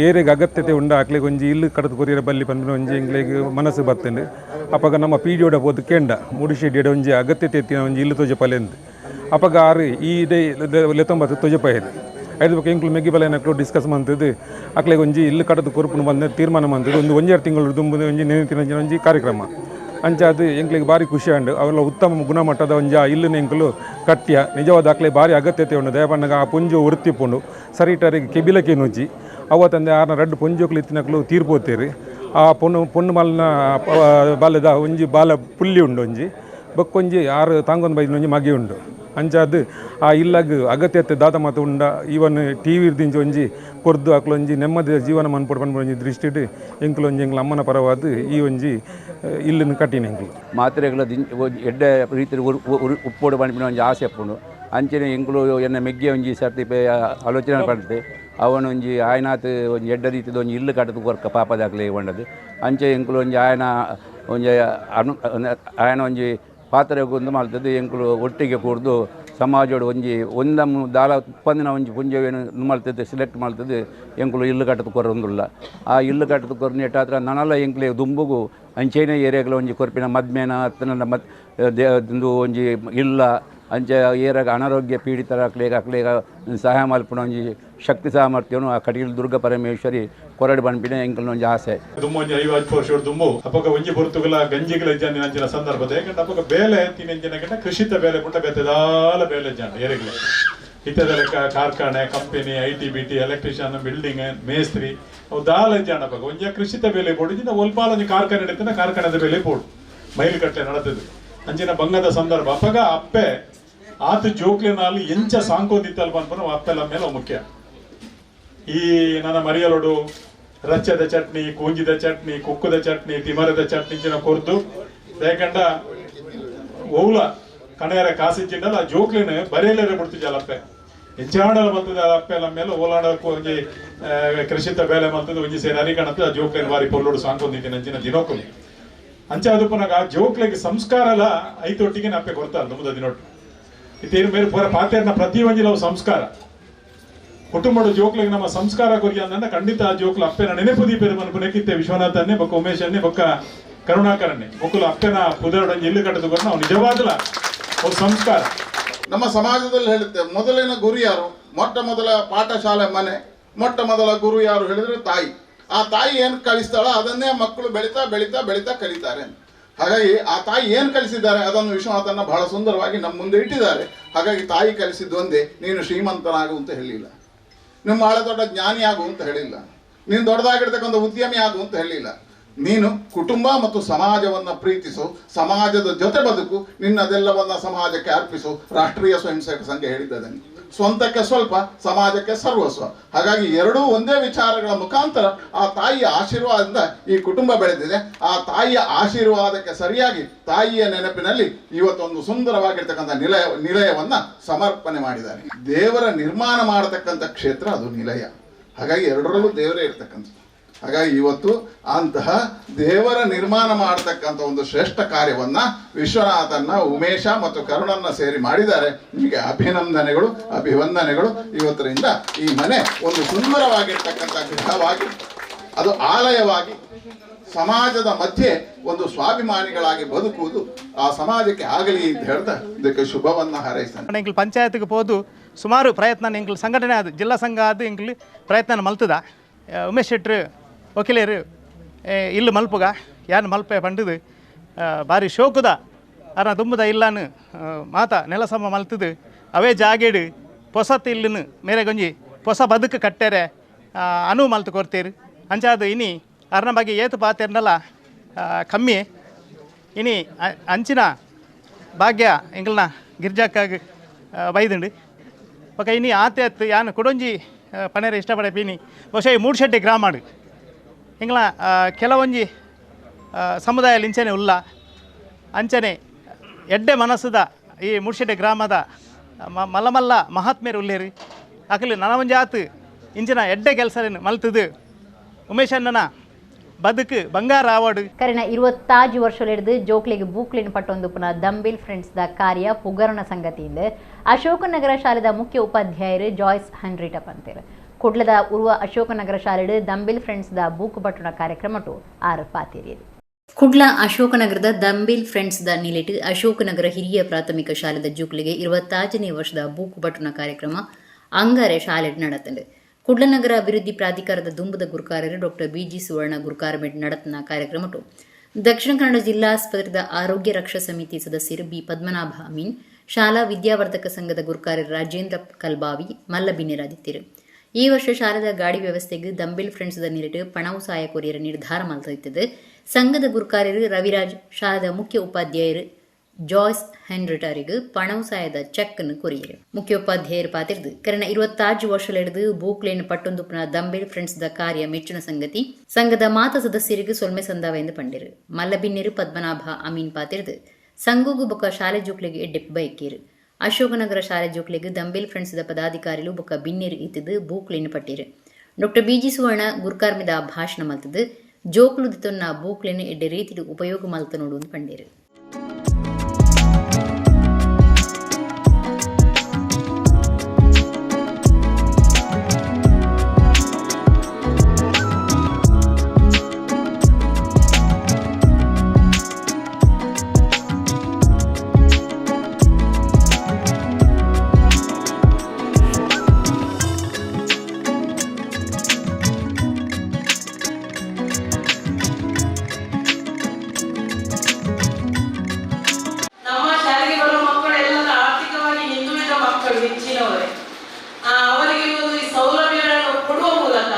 ಏರೆಗ್ ಅಗತ್ಯತೆ ಉಂಡು ಅಕ್ಲೆಗ್ ಒಂಜಿ ಇಲ್ಲು ಕಡದು ಕೊರಿಯರ ಬಲ್ಲಿ ಪನ್ಪಿನ ಒಂಜಿ ಎಂಗ್ಲೆಗ್ ಮನಸ್ಸು ಬತ್ತಂಡು. ಅಪಗ ನಮ್ಮ ಪಿ ಡಿ ಒಡ ಪೋದು ಕೇಂಡ ಮೂಡುಶೆಡ್ಡಿಡ ಒಂಜಿ ಅಗತ್ಯತೆ ಎತ್ತಿನ ಒಂಜಿ ಇಲ್ಲು ತೋಜಪಲೆಂದು ಅಪಗ ಆರು ಈ ಇದೇ ಲೆತ್ತೊಂಬತ್ತು ತೋಜಪಾಯರು. ಐದು ಬೊಕ್ಕ ಎಂಕ್ಲು ಮೆಗ್ಗಿ ಬಲೆನಕ್ಲು ಡಿಸ್ಕಸ್ ಮಂತದ್ದು ಅಕ್ಲೆಗ್ ಒಂಜಿ ಇಲ್ಲು ಕಡದು ಕೊರ್ಪುನು ಬಂದ ತೀರ್ಮಾನ ಮಂತದ್ದು ಒಂದು ಒಂಜಾರು ತಿಂಗಳು ದುಂಬು ಒಂಜಿ ನೆನಪಿನ ಒಂಜಿ ಕಾರ್ಯಕ್ರಮ ಅಂಚಾದ್ ಎಂಕ್ಲೆಗ್ ಭಾರಿ ಖುಷಿ ಆಂಡ್. ಅವೆಲ್ಲ ಉತ್ತಮ ಗುಣಮಟ್ಟದ ಒಂಜಿ ಆ ಇಲ್ಲುನ ಎಂಕುಲು ಕಟ್ಟ್ಯ ನಿಜವಾದ ಅಕ್ಲೆ ಭಾರಿ ಅಗತ್ಯತೆ ಉಂಡು. ದಯಪನ್ನಗ ಆ ಪೊಂಜು ವೃತ್ತಿಪುಂಡು ಸರಿಟರಿಗೆ ಕೆಬಿಲಕ್ಕೆ ನುಜ್ಜಿ ಅವ ತಂದೆ ಆರ್ನ ರಡ್ಡು ಪೊಂಜೋಕ್ಲು ಇತ್ತಿನಕ್ಲು ತೀರ್ಪೋತೇರು. ಆ ಪೊಣ್ಣು ಪೊಣ್ಣು ಮಲ್ನ ಬಾಲದ ಒಂಜಿ ಬಾಲ ಪುಲ್ಲಿ ಉಂಡು ಒಂಜಿ ಬೊಕ್ಕೊಂಜಿ ಆರು ತಾಂಗೊಂದು ಬೈದಿನ ಒಂಜಿ ಮಗೆ ಉಂಡು. ಅಂಚಾದ್ ಆ ಇಲ್ಲಗ್ ಅಗತ್ಯತೆ ದಾದ ಮಾತ ಉಂಡ ಈವನ್ ಟಿ ವಿ ದಿಂಚ ಒಂಜಿ ಕೊರ್ದು ಅಕ್ಲೊಂಜಿ ನೆಮ್ಮದಿಯ ಜೀವನ ಮನ್ಪೊಡು ಪನ್ಪುನ ಒಂಜಿ ದೃಷ್ಟಿಡ್ ಎಂಕುಲು ಒಂಜಿ ಎಂಕ್ಲ ಅಮ್ಮನ ಪರವಾದ್ ಈ ಒಂಜಿ ಇಲ್ಲನ್ನು ಕಟ್ಟಿನ ಎಂಕುಲು. ಮಾತ್ರೆಗಳ ಎಡ್ಡೆ ರೀತಿ ಉಪ್ಪೋಡು ಪನ್ಪಿನ ಒಂಜಿ ಆಸೆ ಉಪ್ಪುಂಡು. ಅಂಚನೆ ಎಂಕುಲು ಎನ್ನ ಮೆಗ್ಗೆ ಒಂಜಿ ಸರ್ತಿ ಆಲೋಚನೆ ಪಂಡ್ತೆ ಅವನು ಒಂಜಿ ಆಯನಾತ್ ಒಂಜಿ ಎಡ್ಡೆ ರೀತಿದ ಒಂಜಿ ಇಲ್ಲು ಕಟ್ಟದು ಕೊರ್ಕ ಪಾಪದಾಕ್ಲೆ ಒಂಡದು. ಅಂಚೆ ಎಂಕುಲು ಒಂಜಿ ಆಯನ ಒಂಜಿ ಆಯನ ಒಂಜಿ ಪಾತ್ರೆ ಒಂದು ಮಲ್ತದ್ದು ಎಂಕುಲು ಒಟ್ಟಿಗೆ ಕೂಡ್ದು ಸಮಾಜೋಡು ಒಂಜಿ ಒಂದಮ್ಮು ದಾಲ ಉಪ್ಪಂದಿನ ಒಂಜಿ ಪುಂಜವೇನು ಮಲ್ತದ್ದು ಸೆಲೆಕ್ಟ್ ಮಲ್ತದ್ದು ಎಂಕುಲು ಇಲ್ಲು ಕಟ್ಟದು ಕೊರೊಂದುಲ್ಲ. ಆ ಇಲ್ಲು ಕಟ್ಟದು ಕೊರ್ನ ಎಟ್ಟಾತ್ರ ನನಲ ಎಂಕ್ಲೆ ದುಂಬುಗು ಅಂಚೆನೇ ಏರಿಯಾಗಳ ಒಂಜಿ ಕೊರ್ಪಿನ ಮದ್ಮೇನ ಅತ್ತನ ಮತ್ ಒಂಜಿ ಇಲ್ಲ ಅಂಚೆ ಏರಾಗ ಅನಾರೋಗ್ಯ ಪೀಡಿತರ ಅಕ್ಲೇಗ ಅಕ್ಲೇಗ ಸಹಾಯ ಮಲ್ಪುನ ಒಂಜಿ ಶಕ್ತಿ ಸಾಮರ್ಥ್ಯನು ಆ ಕಟೀಲು ದುರ್ಗಾ ಪರಮೇಶ್ವರಿ ಕೊರಡು ಪನ್ಪಿನ ಎಂಕಲ್ನ ಒಂಜಿ ಆಸೆ. ದುಮ್ಮು ಒಂಜಿ 50 ವರ್ಷ ದುಮ್ಮು ಅಪಗ ಒಂಜಿ ಪೊರ್ತುಗಲ ಗಂಜಿಗಳ ಇಜ್ಜಾಂದಿನ ಅಂಚಿನ ಸಂದರ್ಭದ ಯಾಕಂದ್ರೆ ಅಪಗ ಬೇಲೆ ತಿನಂಚಿನ ಗಂಟ ಕೃಷಿತ ಬೇಲೆ ಪುಟ್ಟ ಬೇತೆದಾಲ ಬೇಲೆ ಇಜ್ಜಾಂಡ ಏರಿಗಳ ಇತ್ತದ ಲೆಕ್ಕ ಕಾರ್ಖಾನೆ company IT BT electrician building ಮೇಸ್ತ್ರಿ ಅವು ದಾಲ ಇಜ್ಜಾಂಡ. ಅಪಗ ಒಂಜಿ ಕೃಷಿತ ಬೇಲೆ ಪೋಡು ಇಂದ ಒಲ್ಪಾಲ ಒಂಜಿ ಕಾರ್ಖಾನೆ ಇಡ್ತಾನೆ ಕಾರ್ಖಾನೆದ ಬೇಲೆ ಪೋಡು ಮೈಲು ಕಟ್ಟಲೆ ನಡತದೆ ಅಂಚಿನ ಬಂಗದ ಸಂದರ್ಭ. ಅಪಗ ಅಪ್ಪೆ ಆತ ಜೋಕ್ಲೆನಲ್ಲಿ ಎಂಚ ಸಾಂಕೋದಿತ್ತಲ್ ಪನ್ಪನ ಅಪ್ಪೆಲ್ಲ ಮೇಲೆ ಮುಖ್ಯ. ಈ ನನ್ನ ಮರಿಯಲೋಡು ರಚ್ಚದ ಚಟ್ನಿ, ಕೂಂಜಿದ ಚಟ್ನಿ, ಕುಕ್ಕುದ ಚಟ್ನಿ, ತಿಮರದ ಚಟ್ನಿ ಇಂಚಿನ ಕೊರ್ದು ಯಾಕಂಡ ಓಲ ಕಣೆಯರ ಕಾಸಿಂಚಿಂಡಲ್ಲ ಆ ಜೋಕ್ಲಿನ ಬರೆಯಲೇರೆ ಬಿಡ್ತಿದ್ದಲ್ಲ ಅಪ್ಪೆ ಎಂಚಾಡಲ ಮಲ್ತದ ಅಪ್ಪೆ ಎಲ್ಲ ಮೇಲೆ ಓಲಾಡಕ್ಕೂ ಒಂಜಿ ಕೃಷಿತ ಬೇಲೆ ಮಲ್ತದ ಒಂಜಿ ಸೇರಿ ಅರಿಕಣದ ಆ ಜೋಕ್ಲಿನ ಬಾರಿ ಪೊಲ್ಲೋಡು ಸಾಂಕೊಂದಿದ್ದೀನಿ ಅಂಚಿನ ದಿನೋಕುಲು. ಅಂಚೆ ಅದು ಪುನಗ ಆ ಜೋಕ್ಲಿಗೆ ಸಂಸ್ಕಾರ ಅಲ್ಲ ಐತೊಟ್ಟಿಗೆ ಅಪ್ಪೆ ಕೊಡ್ತಾರೆ ನಮ್ಮದ ದಿನೊಟ್ಟು ಇತ್ತೇನು ಮೇರೆ ಪೂರ ಪಾತೆರ್ನ ಪ್ರತಿ ಒಂಜಿ ನಾವು ಸಂಸ್ಕಾರ ಕುಟುಂಬದ ಜೋಕ್ಲಿಗೆ ನಮ್ಮ ಸಂಸ್ಕಾರ ಕೊರಿ ಅಂದ ಖಂಡಿತ ಆ ಜೋಕ್ಲು ಅಪ್ಪೆನ ನೆನಪು ದೀಪೇರು ಮನ್ಪುನೆಕ್ಕಿತ್ತೆ ವಿಶ್ವನಾಥನ್ನೇ ಬೊಕ್ಕ ಉಮೇಶನ್ನೇ ಬೊಕ್ಕ ಕರುಣಾಕರನ್ನೇ ಬೊಕ್ಕಲು ಅಪ್ಪೆನ ಪುದರೊಡಂಜಿ ಇಲ್ಲು ಕಟ್ಟದು ನಾವು ನಿಜವಾದಲ ಅವ್ರ ಸಂಸ್ಕಾರ. ನಮ್ಮ ಸಮಾಜದಲ್ಲಿ ಹೇಳುತ್ತೆ ಮೊದಲಿನ ಗುರು ಯಾರು, ಮೊಟ್ಟ ಮೊದಲ ಪಾಠಶಾಲೆ ಮನೆ, ಮೊಟ್ಟ ಮೊದಲ ಗುರು ಯಾರು ಹೇಳಿದ್ರೆ ತಾಯಿ. ಆ ತಾಯಿ ಏನು ಕಲಿಸ್ತಾಳೋ ಅದನ್ನೇ ಮಕ್ಕಳು ಬೆಳೀತಾ ಬೆಳೀತಾ ಬೆಳೀತಾ ಕಲಿತಾರೆ. ಹಾಗಾಗಿ ಆ ತಾಯಿ ಏನು ಕಲಿಸಿದ್ದಾರೆ ಅದನ್ನು ವಿಶ್ವನಾಥನ ಬಹಳ ಸುಂದರವಾಗಿ ನಮ್ಮ ಮುಂದೆ ಇಟ್ಟಿದ್ದಾರೆ. ಹಾಗಾಗಿ ತಾಯಿ ಕಲಿಸಿದ್ದು ಒಂದೇ, ನೀನು ಶ್ರೀಮಂತನಾಗು ಅಂತ ಹೇಳಿಲ್ಲ, ನಿಮ್ಮ ಬಹಳ ದೊಡ್ಡ ಜ್ಞಾನಿ ಆಗು ಅಂತ ಹೇಳಿಲ್ಲ, ನೀನು ದೊಡ್ಡದಾಗಿರ್ತಕ್ಕಂಥ ಉದ್ಯಮಿ ಆಗು ಅಂತ ಹೇಳಿಲ್ಲ. ನೀನು ಕುಟುಂಬ ಮತ್ತು ಸಮಾಜವನ್ನು ಪ್ರೀತಿಸು, ಸಮಾಜದ ಜೊತೆ ಬದುಕು, ನಿನ್ನದೆಲ್ಲವನ್ನು ಸಮಾಜಕ್ಕೆ ಅರ್ಪಿಸು. ರಾಷ್ಟ್ರೀಯ ಸ್ವಯಂ ಸೇವಕ ಸಂಘ ಹೇಳಿದ್ದದನ್ನು, ಸ್ವಂತಕ್ಕೆ ಸ್ವಲ್ಪ, ಸಮಾಜಕ್ಕೆ ಸರ್ವಸ್ವ. ಹಾಗಾಗಿ ಎರಡೂ ಒಂದೇ ವಿಚಾರಗಳ ಮುಖಾಂತರ ಆ ತಾಯಿಯ ಆಶೀರ್ವಾದದಿಂದ ಈ ಕುಟುಂಬ ಬೆಳೆದಿದೆ. ಆ ತಾಯಿಯ ಆಶೀರ್ವಾದಕ್ಕೆ ಸರಿಯಾಗಿ ತಾಯಿಯ ನೆನಪಿನಲ್ಲಿ ಇವತ್ತೊಂದು ಸುಂದರವಾಗಿರ್ತಕ್ಕಂಥ ನಿಲಯವನ್ನು ಸಮರ್ಪಣೆ ಮಾಡಿದ್ದಾರೆ. ದೇವರ ನಿರ್ಮಾಣ ಮಾಡತಕ್ಕಂಥ ಕ್ಷೇತ್ರ ಅದು ನಿಲಯ. ಹಾಗಾಗಿ ಎರಡರಲ್ಲೂ ದೇವರೇ ಇರ್ತಕ್ಕಂಥದ್ದು. ಹಾಗಾಗಿ ಇವತ್ತು ಅಂತಹ ದೇವರ ನಿರ್ಮಾಣ ಮಾಡತಕ್ಕಂಥ ಒಂದು ಶ್ರೇಷ್ಠ ಕಾರ್ಯವನ್ನು ವಿಶ್ವನಾಥನ್ನ, ಉಮೇಶ ಮತ್ತು ಕರುಣನ್ನ ಸೇರಿ ಮಾಡಿದ್ದಾರೆ. ನಿಮಗೆ ಅಭಿನಂದನೆಗಳು, ಅಭಿವಂದನೆಗಳು. ಇವತ್ತರಿಂದ ಈ ಮನೆ ಒಂದು ಸುಂದರವಾಗಿರ್ತಕ್ಕಂಥ ಗೃಹವಾಗಿ, ಅದು ಆಲಯವಾಗಿ, ಸಮಾಜದ ಮಧ್ಯೆ ಒಂದು ಸ್ವಾಭಿಮಾನಿಗಳಾಗಿ ಬದುಕುವುದು ಆ ಸಮಾಜಕ್ಕೆ ಆಗಲಿ ಅಂತ ಹೇಳ್ತಾ ಇದಕ್ಕೆ ಶುಭವನ್ನು ಹಾರೈಸ್ತಾನೆ. ಎಂಕಲ್ ಪಂಚಾಯತ್ಗೆ ಹೋದು ಸುಮಾರು ಪ್ರಯತ್ನ ಎಂಕಲ್ ಸಂಘಟನೆ ಅದು ಜಿಲ್ಲಾ ಸಂಘ ಅದು ಎಂಕಲ್ ಪ್ರಯತ್ನ ಮಲ್ತದ. ಉಮೇಶ್ ಶೆಟ್ರು ವಕೀಲರು ಇಲ್ಲು ಮಲ್ಪುಗ ಯಾರು ಮಲ್ಪೆ ಪಂಡದು ಭಾರಿ ಶೋಕುದ ಅರ್ನ ತುಂಬುದ ಇಲ್ಲಾನು ಮಾತ ನೆಲಸಮ ಮಲ್ತದು ಅವೇ ಜಾಗೇಡು ಪೊಸತ್ ಇಲ್ಲನು ಮೇರೆಗೊಂಜಿ ಪೊಸ ಬದುಕು ಕಟ್ಟೆರೆ ಅನುವು ಮಲ್ತು ಕೊರ್ತೀರು. ಅಂಚಾದ ಇನಿ ಅರ್ನ ಬಗ್ಗೆ ಏತು ಪಾತೆರ್ನಲ್ಲ ಕಮ್ಮಿ ಇನಿ ಅಂಚಿನ ಭಾಗ್ಯ ಎಂಕಲ್ನ ಗಿರ್ಜಾಕ್ಕಾಗಿ ಬೈದುಂಡು. ಬೊಕ ಇನಿ ಆತೆ ಅತ್ತು ಯಾನು ಕುಡೊಂಜಿ ಪಣೇರೆ ಇಷ್ಟಪಡೆ ಪೀನಿ ಬಹುಶಃ ಈ ಮೂಡುಶೆಟ್ಟಿ ಗ್ರಾಮ ಎಂಗ್ಲ ಕೆಲವೊಂಜಿ ಸಮುದಾಯ ಇಂಚನೆ ಉಲ್ಲ ಅಂಚನೆ ಎಡ್ಡೆ ಮನಸ್ಸುದ ಈ ಮೂಡುಶೆಟ್ಟಿ ಗ್ರಾಮದ ಮಲ್ಲಮಲ್ಲ ಮಹಾತ್ಮೇರು ಉಲ್ಲೇರಿ ಅಕಲು ನನವಂಜಿ ಆತು ಇಂಚಿನ ಎಡ್ಡೆ ಕೆಲಸ ಮಲ್ತದು ಉಮೇಶಣ್ಣನ ಬದುಕು ಬಂಗಾರ ಅವಾರ್ಡ್. ಕರಿನ 25 ವರ್ಷಗಳಿಡಿದು ಜೋಕ್ಲಿಗೆ ಬೂಕ್ಲಿನ ಪಟ್ಟೊಂದು ಪುನಃ ದಂಬಿಲ್ ಫ್ರೆಂಡ್ಸ್ the ಕಾರ್ಯ ಪುಗರಣ ಸಂಗತಿಯಿಂದ ಅಶೋಕನಗರ ಶಾಲೆದ ಮುಖ್ಯ ಉಪಾಧ್ಯಾಯರು ಜಾಯ್ಸ್ ಹನ್ರಿಟಪ್ ಅಂತಾರೆ. ಕುಡ್ಲದ Urwa Ashok Nagar ಶಾಲೆಡು ದಂಬಿಲ್ friends the book ಪಟ್ಟಣ ಕಾರ್ಯಕ್ರಮಟು ಆರು ಪಾತಿರಿಯರು. ಕುಡ್ಲ ಅಶೋಕನಗರದ ದಂಬಿಲ್ ಫ್ರೆಂಡ್ಸ್ the ನಿಲೆಟ್ ಅಶೋಕನಗರ ಹಿರಿಯ ಪ್ರಾಥಮಿಕ ಶಾಲೆದ ಜೋಕ್ಲಿಗೆ 25ನೇ ವರ್ಷದ ಬೂಕು ಪಟ್ಟಣ ಕಾರ್ಯಕ್ರಮ ಅಂಗಾರೆ ಶಾಲೆ ನಡತಂಡು. ಕುಡ್ಲನಗರ ಅಭಿವೃದ್ಧಿ ಪ್ರಾಧಿಕಾರದ ದುಂಬದ ಗುರುಕಾರರು ಡಾಕ್ಟರ್ ಬಿಜಿ ಸುವರ್ಣ ಗುರುಕಾರಮೇಟ್ ನಡತನ ಕಾರ್ಯಕ್ರಮಟು ದಕ್ಷಿಣ ಕನ್ನಡ ಜಿಲ್ಲಾಸ್ಪತ್ರೆದ ಆರೋಗ್ಯ ರಕ್ಷಾ ಸಮಿತಿ ಸದಸ್ಯರು ಬಿ ಪದ್ಮನಾಭ ಅಮೀನ್, ಶಾಲಾ ವಿದ್ಯಾವರ್ಧಕ ಸಂಘದ ಗುರುಕಾರರು ರಾಜೇಂದ್ರ ಕಲ್ಬಾವಿ ಮಲ್ಲಬಿನ್ನೆರಾದಿತ್ತಿರು. ಈ ವರ್ಷ ಶಾಲೆದ ಗಾಡಿ ವ್ಯವಸ್ಥೆಗೆ ದಂಬಿಲ್ ಫ್ರೆಂಡ್ಸ್ the ನಿಲೆಟ್ ಪಣವು ಸಹಾಯ ಕೊರಿಯರ ನಿರ್ಧಾರ ಮಲ್ತಿತ್ತದು. ಸಂಘದ ಗುರುಕಾರ್ಯರು ರವಿರಾಜ್, ಶಾಲೆದ ಮುಖ್ಯ ಉಪಾಧ್ಯಾಯರು ಜಾಯ್ಸ್ ಹೆನ್ರಿಟರಿಗೆ ಪಣವು ಸಾಯದ ಚೆಕ್ ನು ಕೊರಿಯೆರು. ಮುಖ್ಯೋಪಾಧ್ಯಾಯರು ಪಾತಿರ್ದು ಕರಿನ 26 ವರ್ಷಲೆಡ್ದು ಬೂಕ್ಲೇನ್ ಪಟ್ಟೊಂದುಪ್ಪುನ ದಂಬೇಲ್ ಫ್ರೆಂಡ್ಸ್ ದ ಕಾರ್ಯ ಮೆಚ್ಚುನ ಸಂಗತಿ ಸಂಘದ ಮಾತ ಸದಸ್ಯರಿಗೆ ಸೊಲ್ಮೆ ಸಂದಾವ ಎಂದು ಪಂಡಿರು. ಮಲ್ಲಬಿನ್ನೆರು ಪದ್ಮನಾಭ ಅಮೀನ್ ಪಾತಿರ್ದು ಸಂಗುಗು ಬೊಕ ಶಾಲೆ ಜೋಕ್ಲೆಗ್ ಎಡ್ಡೆಪ್ಪು ಬಯಕೇರು. ಅಶೋಕನಗರ ಶಾಲೆ ಜೋಕ್ಲೆಗ್ ದಂಬೇಲ್ ಫ್ರೆಂಡ್ಸ್ ದ ಪದಾಧಿಕಾರಿಲು ಬೊಕ ಬಿನ್ನೆರು ಇತ್ತದು ಬೂಕ್ಲೇನ್ ಪಟ್ಟಿರು. ಡಾಕ್ಟರ್ ಬಿಜಿ ಸುವರ್ಣ ಗುರ್ಕಾರ್ಮಿದ ಭಾಷಣ ಮಲ್ತದು ಜೋಕ್ಲು ದಿತ್ತೊನ್ನ ಬೂಕ್ಲೇನ್ ಎಡ್ಡೆ ರೀತಿಡ್ ಉಪಯೋಗ ಮಲ್ತನೋಡು ಪಂಡೇರು. ನಮ್ಮ ಶಾಲೆಗೆ ಬರುವ ಮಕ್ಕಳೆಲ್ಲ ಆರ್ಥಿಕವಾಗಿ ಹಿಂದುಳಿದ ಮಕ್ಕಳು ಹೆಚ್ಚಿನವರೇ. ಅವರಿಗೆ ಒಂದು ಈ ಸೌಲಭ್ಯಗಳನ್ನು ಕೊಡುವ ಮೂಲಕ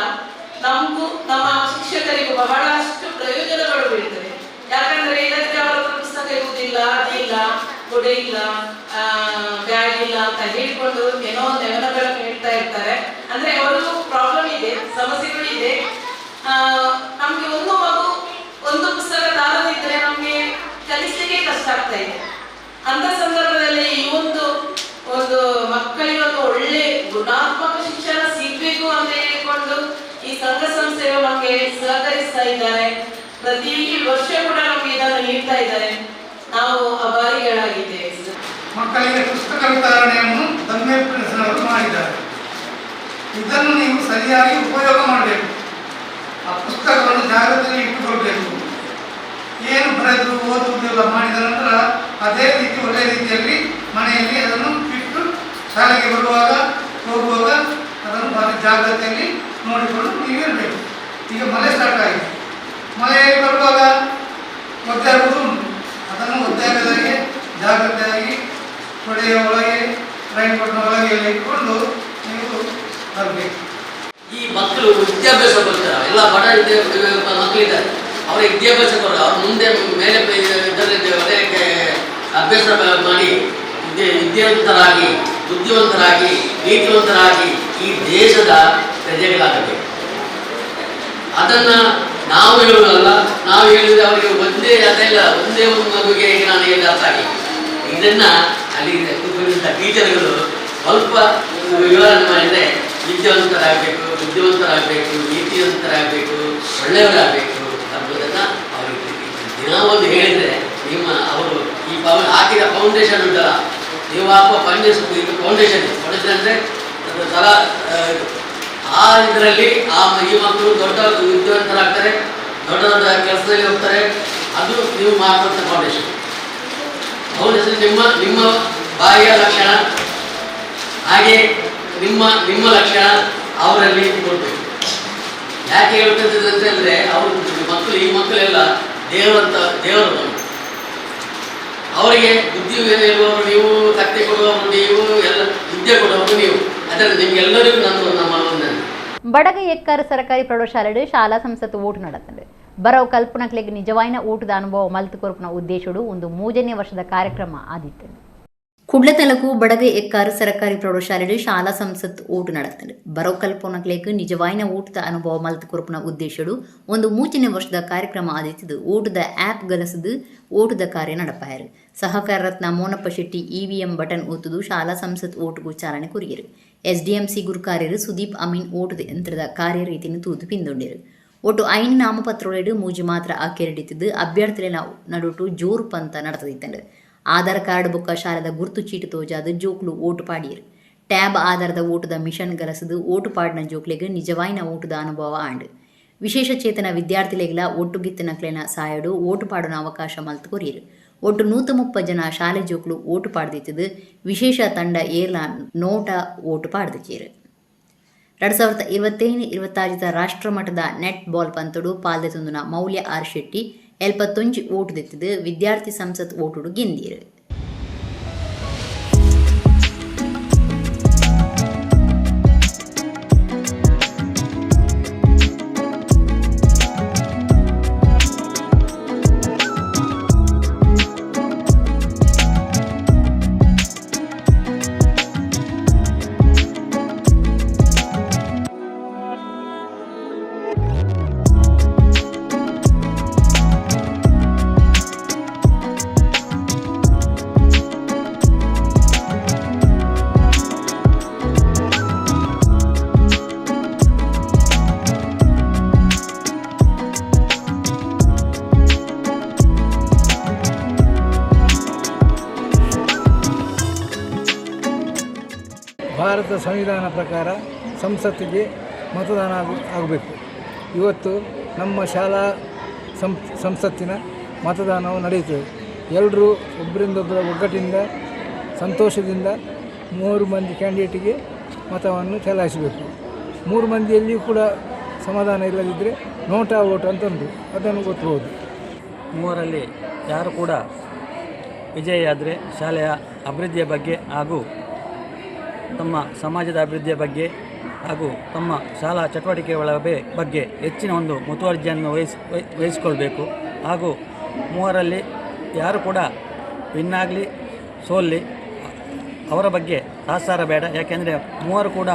ನಮಗೂ ನಮ್ಮ ಶಿಕ್ಷಕರಿಗೂ ಬಹಳಷ್ಟು ಪ್ರಯೋಜನಗಳು ಬೀಳ್ತದೆ. ಯಾಕಂದ್ರೆ ಇಲ್ಲದಿದ್ರೆ ಅವರ ಹತ್ರ ಪುಸ್ತಕ ಇರುವುದಿಲ್ಲ, ಅದಿಲ್ಲ, ಕೊಡೆ ಇಲ್ಲ, ಬ್ಯಾಗ್ ಇಲ್ಲ ಅಂತ ಹೇಳಿಕೊಂಡು ಏನೋ ನೆವನಗಳನ್ನು ಹೇಳ್ತಾ ಇರ್ತಾರೆ. ಅಂದ್ರೆ ಅವರು ಪ್ರಾಬ್ಲಮ್ ಇದೆ, ಸಮಸ್ಯೆಗಳು ಇದೆ. ನಮ್ಗೆ ಒಂದು ಮಗು ಒಂದು ಪುಸ್ತಕ ತಾರದಿದ್ರೆ ನಮ್ಗೆ ಕಲಿಸ್ಲಿಕ್ಕೆ ಕಷ್ಟ ಆಗ್ತಾ ಇದೆ. ಅಂತ ಸಂದರ್ಭದಲ್ಲಿ ಈ ಒಂದು ಒಂದು ಮಕ್ಕಳಿಗೆ ಒಂದು ಒಳ್ಳೆ ಗುಣಾತ್ಮಕ ಶಿಕ್ಷಣ ಸಿಗ್ಬೇಕು ಅಂತ ಹೇಳಿಕೊಂಡು ಈ ಸಂಘ ಸಂಸ್ಥೆಗಳು ನಮ್ಗೆ ಸಹಕರಿಸ್ತಾ ಇದ್ದಾರೆ. ಪ್ರತಿ ವರ್ಷ ಕೂಡ ನಮ್ಗೆ ಇದನ್ನು ನೀಡ್ತಾ ಇದ್ದಾರೆ. ನಾವು ಅಭಾರಿಗಳಾಗಿದ್ದೇವೆ. ಮಕ್ಕಳಿಗೆ ಪುಸ್ತಕ ವಿತರಣೆಯನ್ನು ದಂಬೇಲ್ ಫ್ರೆಂಡ್ಸ್ನವರು ಮಾಡಿದ್ದಾರೆ. ಇದನ್ನು ನೀವು ಸರಿಯಾಗಿ ಉಪಯೋಗ ಮಾಡಬೇಕು. ಆ ಪುಸ್ತಕವನ್ನು ಜಾಗ್ರತೆಯಲ್ಲಿ ಇಟ್ಟುಕೊಳ್ಬೇಕು. ಏನು ಬರೆದು ಓದುವುದೆಲ್ಲ ಮಾಡಿದ ನಂತರ ಅದೇ ರೀತಿ ಒಳ್ಳೆಯ ರೀತಿಯಲ್ಲಿ ಮನೆಯಲ್ಲಿ ಅದನ್ನು ಇಟ್ಟು ಶಾಲೆಗೆ ಬರುವಾಗ ಹೋಗುವಾಗ ಅದನ್ನು ಭಾರಿ ಜಾಗ್ರತೆಯಲ್ಲಿ ನೋಡಿಕೊಂಡು ನೀವಿರಬೇಕು. ಈಗ ಮಳೆ ಸ್ಟಾರ್ಟ್ ಆಗಿದೆ. ಮಳೆಯಲ್ಲಿ ಬರುವಾಗ ಒದ್ದೆ ಆಗುವುದು ಉಂಟು. ಅದನ್ನು ಒದ್ದೆ ಆಗದಾಗೆ ಜಾಗ್ರತೆಯಾಗಿ ಕೊಡೆಯ ಒಳಗೆ, ರೈನ್ ಕೋಟ್ನ ಒಳಗೆ ಎಲ್ಲ ಇಟ್ಕೊಂಡು ನೀವು ಬರಬೇಕು. ಈ ಮಕ್ಕಳು ವಿದ್ಯಾಭ್ಯಾಸ ಬರ್ತಾರೆ, ಎಲ್ಲ ಬಡ ಮಕ್ಕಳಿದ್ದಾರೆ, ಅವರ ವಿದ್ಯಾಭ್ಯಾಸ ಬರೋದು ಅವ್ರ ಮುಂದೆ ಮೇಲೆ ಇದರಲ್ಲಿ ಒಳ್ಳೆಯ ಅಭ್ಯಾಸ ಮಾಡಿ ವಿದ್ಯಾವಂತರಾಗಿ, ಬುದ್ಧಿವಂತರಾಗಿ, ನೀತಿವಂತರಾಗಿ ಈ ದೇಶದ ಪ್ರಜೆಗಳಾಗಬೇಕು. ಅದನ್ನು ನಾವು ಹೇಳುವುದಲ್ಲ. ನಾವು ಹೇಳಿದರೆ ಅವರಿಗೆ ಒಂದೇ ಅದೇ ಇಲ್ಲ, ಒಂದೇ ಒಂದು ಮಗುವಿಗೆ ಈಗ ನಾನು ಹೇಳಿದ ಅರ್ಥ ಆಗಿ ಇದನ್ನು ಅಲ್ಲಿ ಕೂತ್ಕೊಂಡಿದ್ದ ಟೀಚರ್ಗಳು ಸ್ವಲ್ಪ ವಿವರಣೆ ಮಾಡಿದರೆ ವಿದ್ಯಾವಂತರಾಗಬೇಕು, ಬುದ್ಧಿವಂತರಾಗಬೇಕು, ನೀತಿವಂತರಾಗಬೇಕು, ಒಳ್ಳೆಯವರಾಗಬೇಕು ಅನ್ನೋದನ್ನು ಅವರಿಗೆ ದಿನ ಒಂದು ಹೇಳಿದರೆ ನಿಮ್ಮ ಅವರು ಈ ಹಾಕಿದ ಫೌಂಡೇಶನ್ ಉಂಟಲ್ಲ, ನೀವು ಹಾಕುವ ಫೌಂಡೇಶನ್, ಇದು ಫೌಂಡೇಶನ್ ಫೌಂಡೇಶನ್ ಅಂದರೆ ತಲಾ ಆ ಇದರಲ್ಲಿ ಈ ಮಕ್ಕಳು ದೊಡ್ಡ ವಿದ್ಯಾವಂತರಾಗ್ತಾರೆ, ದೊಡ್ಡ ದೊಡ್ಡ ಕೆಲಸದಲ್ಲಿ ಹೋಗ್ತಾರೆ. ಅದು ನೀವು ಮಾಡುವಂಥ ಫೌಂಡೇಶನ್. ಫೌಂಡೇಶನ್ ನಿಮ್ಮ ನಿಮ್ಮ ಬಾಯಿಯ ಲಕ್ಷಣ, ಹಾಗೆ ನಿಮ್ಮ ನಿಮ್ಮ ಲಕ್ಷಣ ಅವರಲ್ಲಿ ಕೊಡಬೇಕು. ಯಾಕೆ ಹೇಳ್ತಿದ್ದೆ ಅಂತ ಹೇಳಿದ್ರೆ, ಅವರು ಮಕ್ಕಳು, ಈ ಮಕ್ಕಳೆಲ್ಲ ದೇವರಂತ ದೇವರು. ಅವರಿಗೆ ಬುದ್ಧಿ ಹೇಳುವವರು ನೀವು, ತಕ್ಕೆ ಕೊಡುವವರು ನೀವು, ಎಲ್ಲ ವಿದ್ಯೆ ಕೊಡುವವರು ನೀವು. ಅದರಲ್ಲಿ ನಿಮ್ಗೆಲ್ಲರಿಗೂ ನನ್ನ ನಮ್ಮ ವಂದನೆ. ಬಡಗ ಎಕ್ಕಾರ ಸರಕಾರಿ ಪ್ರೌಢಶಾಲೆಡು ಶಾಲಾ ಸಂಸತ್ತು ಓಟು ನಡೆತಂಡು ಬರವು ಕಲ್ಪನಕ್ಲೆಗ್ ನಿಜವಾಯಿನ ಊಟದ ಅನುಭವ ಮಲ್ತು ಕೊರ್ಪುನ ಉದ್ದೇಶಡು ಒಂದು 3ನೇ ವರ್ಷದ ಕಾರ್ಯಕ್ರಮ ಆದಿತ್ತು. ಕುಡ್ಲ ತಲಕು ಬಡಗ ಎಕ್ಕಾರು ಸರಕಾರಿ ಪ್ರೌಢಶಾಲೆಡು ಶಾಲಾ ಸಂಸತ್ ಓಟು ನಡೆತಂಡು ಬರವು ಕಲ್ಪನಕ್ಲೆಗ್ ನಿಜವಾಯಿನ ಊಟದ ಅನುಭವ ಮಲ್ತು ಕೊರ್ಪುನ ಉದ್ದೇಶಡು ಒಂದು 3ನೇ ವರ್ಷದ ಕಾರ್ಯಕ್ರಮ ಆದಿತ್ತಿದ್ದು ಊಟದ ಆ್ಯಪ್ ಗಲಸದು ಓಟದ ಕಾರ್ಯ ನಡಪಾಯರು. ಸಹಕಾರ ರತ್ನ ಮೋನಪ್ಪ ಶೆಟ್ಟಿ ಇವಿಎಂ ಬಟನ್ ಒತ್ತುದು ಶಾಲಾ ಸಂಸತ್ ಓಟುಗೂ ಚಾಲನೆ ಕೊರಿಯರು. ಎಸ್ಡಿಎಂಸಿ ಗುರುಕಾರ್ಯರು ಸುದೀಪ್ ಅಮೀನ್ ಓಟದ ಯಂತ್ರದ ಕಾರ್ಯರೀತಿಯನ್ನು ತೂದು ಪಿಂದೊಂಡಿರು. ಒಟ್ಟು 5 ನಾಮಪತ್ರೊಳೆಡು 3 ಮಾತ್ರ ಅಕೆರಡಿತಿದ್ದು ಅಭ್ಯರ್ಥಿಗಳ ನಡುಟು ಜೋರು ಪಂತ ನಡೆದಿತ್ತಂಡು. ಆಧಾರ್ ಕಾರ್ಡ್ ಬೊಕ್ಕ ಶಾಲೆದ ಗುರ್ತು ಚೀಟು ತೋಜಾದು ಜೋಕ್ಲು ಓಟು ಪಾಡಿಯರು. ಟ್ಯಾಬ್ ಆಧಾರದ ಓಟದ ಮಿಷನ್ ಗಲಸದು ಓಟು ಪಾಡಿನ ಜೋಕ್ಲೆಗ್ ನಿಜವಾಯಿನ ಓಟದ ಅನುಭವ ಆಂಡು. ವಿಶೇಷ ಚೇತನ ವಿದ್ಯಾರ್ಥಿಲೆಗ್ಲ ಒಟ್ಟುಗಿತ್ತನಕ್ಲೆನ ಸಾಯಡು ಓಟು ಪಾಡುನ ಅವಕಾಶ ಮಲ್ತು ಕೊರಿಯರು. ಒಟ್ಟು 130 ಜನ ಶಾಲೆ ಜೋಕ್ಲು ಓಟು ಪಾಡ್ದಿತ್ತದು ವಿಶೇಷ ತಂಡ ಏರ್ಲ ನೋಟ ಓಟು ಪಾಡ್ದಿಚೇರು. 2025-26 ರಾಷ್ಟ್ರಮಟ್ಟದ ನೆಟ್ ಬಾಲ್ ಪಂತಡು ಪಾಲ್ದೆ ತುಂದುನ ಮೌಲ್ಯ ಆರ್ ಶೆಟ್ಟಿ 71 ಓಟು ದಿತ್ತದು ವಿದ್ಯಾರ್ಥಿ ಸಂಸತ್ ಓಟುಡು ಗೆಂದಿರು. ಭಾರತ ಸಂವಿಧಾನ ಪ್ರಕಾರ ಸಂಸತ್ತಿಗೆ ಮತದಾನ ಆಗಬೇಕು. ಇವತ್ತು ನಮ್ಮ ಶಾಲಾ ಸಂಸತ್ತಿನ ಮತದಾನವು ನಡೆಯುತ್ತದೆ. ಎಲ್ಲರೂ ಒಬ್ಬರಿಂದೊಬ್ಬರ ಒಗ್ಗಟ್ಟಿಂದ ಸಂತೋಷದಿಂದ 3 ಮಂದಿ ಕ್ಯಾಂಡಿಡೇಟಿಗೆ ಮತವನ್ನು ಚಲಾಯಿಸಬೇಕು. 3 ಮಂದಿಯಲ್ಲಿಯೂ ಕೂಡ ಸಮಾಧಾನ ಇಲ್ಲದಿದ್ದರೆ ನೋಟಾ ವೋಟ್ ಅಂತ ಉಂಟು, ಅದನ್ನು ಗೊತ್ತಬಹುದು. ಮೂವರಲ್ಲಿ ಯಾರು ಕೂಡ ವಿಜಯಿಯಾದರೆ ಶಾಲೆಯ ಅಭಿವೃದ್ಧಿಯ ಬಗ್ಗೆ ಹಾಗೂ ತಮ್ಮ ಸಮಾಜದ ಅಭಿವೃದ್ಧಿಯ ಬಗ್ಗೆ ಹಾಗೂ ತಮ್ಮ ಶಾಲಾ ಚಟುವಟಿಕೆಗಳ ಬಗ್ಗೆ ಹೆಚ್ಚಿನ ಒಂದು ಮುತುವರ್ಜಿಯನ್ನು ವಹಿಸಿಕೊಳ್ಬೇಕು. ಹಾಗೂ ಮೂವರಲ್ಲಿ ಯಾರು ಕೂಡ ವಿನ್ನಾಗಲಿ ಸೋಲ್ಲಿ ಅವರ ಬಗ್ಗೆ ತಾತ್ಸಾರ ಬೇಡ. ಯಾಕೆಂದರೆ ಮೂವರು ಕೂಡ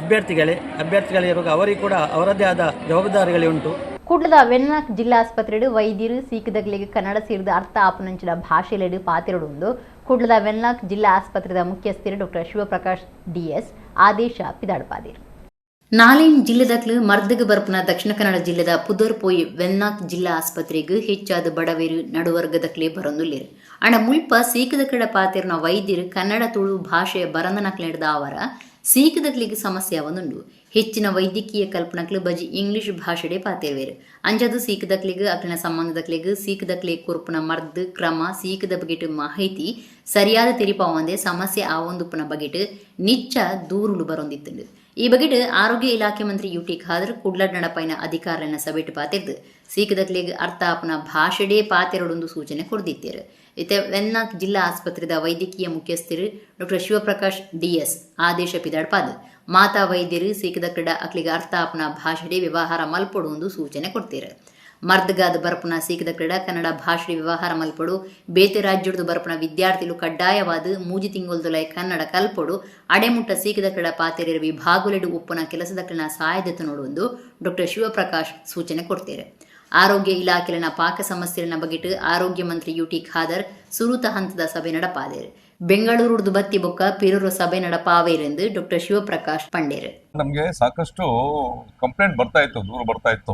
ಅಭ್ಯರ್ಥಿಗಳಿರುವಾಗ ಅವರಿಗೆ ಕೂಡ ಅವರದ್ದೇ ಆದ ಜವಾಬ್ದಾರಿಗಳೇ ಉಂಟು. ಕುಡ್ಲದ ವೆನ್ಲಾಕ್ ಜಿಲ್ಲಾ ಆಸ್ಪತ್ರೆಡು ವೈದ್ಯರು ಸೀಕದಗಳಿಗೆ ಕನ್ನಡ ಸೇರಿದ ಅರ್ಥ ಆಪನಂಚಿನ ಭಾಷೆಲೆಡು ಪಾತಿರಡುಂದು ಕುಡ್ಲದ ವೆನ್ಲಾಕ್ ಜಿಲ್ಲಾ ಆಸ್ಪತ್ರೆದ ಮುಖ್ಯಸ್ಥರು ಡಾಕ್ಟರ್ ಶಿವಪ್ರಕಾಶ್ ಡಿಎಸ್ ಆದೇಶ ಪಿದಾಡ್ಪಾದಿರು. ನಾಲೇನ್ ಜಿಲ್ಲೆದಕ್ಲು ಮರ್ದಗ ಬರ್ಪುನ ದಕ್ಷಿಣ ಕನ್ನಡ ಜಿಲ್ಲೆದ ಪುದರ್ಪೋಯಿ ವೆನ್ಲಾಕ್ ಜಿಲ್ಲಾ ಆಸ್ಪತ್ರೆಗೆ ಹೆಚ್ಚಾದ ಬಡವೇರು ನಡುವರ್ಗದಕ್ಲೇ ಬರೊಂದುಲ್ಲೇರು. ಅಣ ಮುಲ್ಪ ಸೀಕದಕಡ ಪಾತಿರ್ನ ವೈದ್ಯರು ಕನ್ನಡ ತುಳು ಭಾಷೆಯ ಬರಂದನಕ್ಲೆಡ್ದ ಅವರ ಸೀಕದಕ್ಲಿಗೆ ಸಮಸ್ಯೆ ಒಂದುಂಡು. ಹೆಚ್ಚಿನ ವೈದ್ಯಕೀಯ ಕಲ್ಪನಕ್ಲು ಬಜಿ ಇಂಗ್ಲಿಷ್ ಭಾಷೆಡೆ ಪಾತಿರ್ವೇರು. ಅಂಜದು ಸೀಕದಕ್ಲಿಗೆ ಅಕ್ಲಿನ ಸಂಬಂಧದಕ್ಲಿಗೆ ಸೀಕದಕ್ಲಿ ಕೊರ್ಪುನ ಮರ್ದು ಕ್ರಮ ಸೀಕದ ಬಗೆಟ್ ಮಾಹಿತಿ ಸರಿಯಾದ ತೆರಿಪಾವಂದೆ ಸಮಸ್ಯೆ ಆವೊಂದುಪ್ಪನ ಬಗೆಟ್ ನಿಚ್ಚ ದೂರುಲು ಬರೊಂದಿತ್ತುಂಡು. ಈ ಬಗೆಟ್ ಆರೋಗ್ಯ ಇಲಾಖೆ ಮಂತ್ರಿ ಯುಟಿ ಖಾದರ್ ಕುಡ್ಲ ನಡಪೈನ ಅಧಿಕಾರನ ಸಭೆಟ್ ಪಾತಿರ್ದು ಸೀಕದಕ್ಲಿಗೆ ಅರ್ಥ ಆಪನ ಭಾಷೆಡೇ ಪಾತಿರಡೊಂದು ಸೂಚನೆ ಕೊಡ್ದಿತ್ತೇರು. ಇತ್ತೆ ವೆನ್ಲಾಕ್ ಜಿಲ್ಲಾ ಆಸ್ಪತ್ರೆದ ವೈದ್ಯಕೀಯ ಮುಖ್ಯಸ್ಥರು ಡಾಕ್ಟರ್ ಶಿವಪ್ರಕಾಶ್ ಡಿಎಸ್ ಆದೇಶ ಪಿದಾಡ್ಪಾದ್ ಮಾತಾ ವೈದ್ಯರು ಸೀಕದ ಕ್ರೀಡಾ ಅಕ್ಲಿಗೆ ಅರ್ಥ ಆಪನ ಭಾಷೆಡೆ ವ್ಯವಹಾರ ಮಲ್ಪೊಡು ಒಂದು ಸೂಚನೆ ಕೊಡ್ತೀರು. ಮರ್ದಗಾದ ಬರ್ಪುನ ಸೀಕದ ಕ್ರೀಡಾ ಕನ್ನಡ ಭಾಷೆ ವ್ಯವಹಾರ ಮಲ್ಪೊಡು, ಬೇತೆ ರಾಜ್ಯದ ಬರ್ಪುನ ವಿದ್ಯಾರ್ಥಿಲು ಕಡ್ಡಾಯವಾದ 3 ತಿಂಗೊಲ್ದುಲೈ ಕನ್ನಡ ಕಲ್ಪೊಡು, ಅಡೆಮುಟ್ಟ ಸೀಕದ ಕ್ರೀಡಾ ಪಾತೆರ ವಿಭಾಗುಲೆಡು ಉಪ್ಪುನ ಕೆಲಸದಕ್ಲಿನ ಸಹಾಯದತ್ತು ನೋಡುವಂದು ಡಾಕ್ಟರ್ ಶಿವಪ್ರಕಾಶ್ ಸೂಚನೆ ಕೊಡ್ತೀರು. ಆರೋಗ್ಯ ಇಲಾಖೆಲಿನ ಪಾಕ ಸಮಸ್ಯೆನ ಬಗೆಟ್ ಆರೋಗ್ಯ ಮಂತ್ರಿ ಯುಟಿ ಖಾದರ್ ಸುರುತ ಹಂತದ ಸಭೆ ನಡಪಾದೇರು. ಬೆಂಗಳೂರು ಬತ್ತಿ ಬೊಕ್ಕ ಪಿರೂರು ಸಭೆ ನಡಪಾವೇರೆಂದು ಡಾಕ್ಟರ್ ಶಿವಪ್ರಕಾಶ್ ಪಂಡೇರು. ನಮಗೆ ಸಾಕಷ್ಟು ಕಂಪ್ಲೇಂಟ್ ಬರ್ತಾ ಇತ್ತು, ದೂರು ಬರ್ತಾ ಇತ್ತು.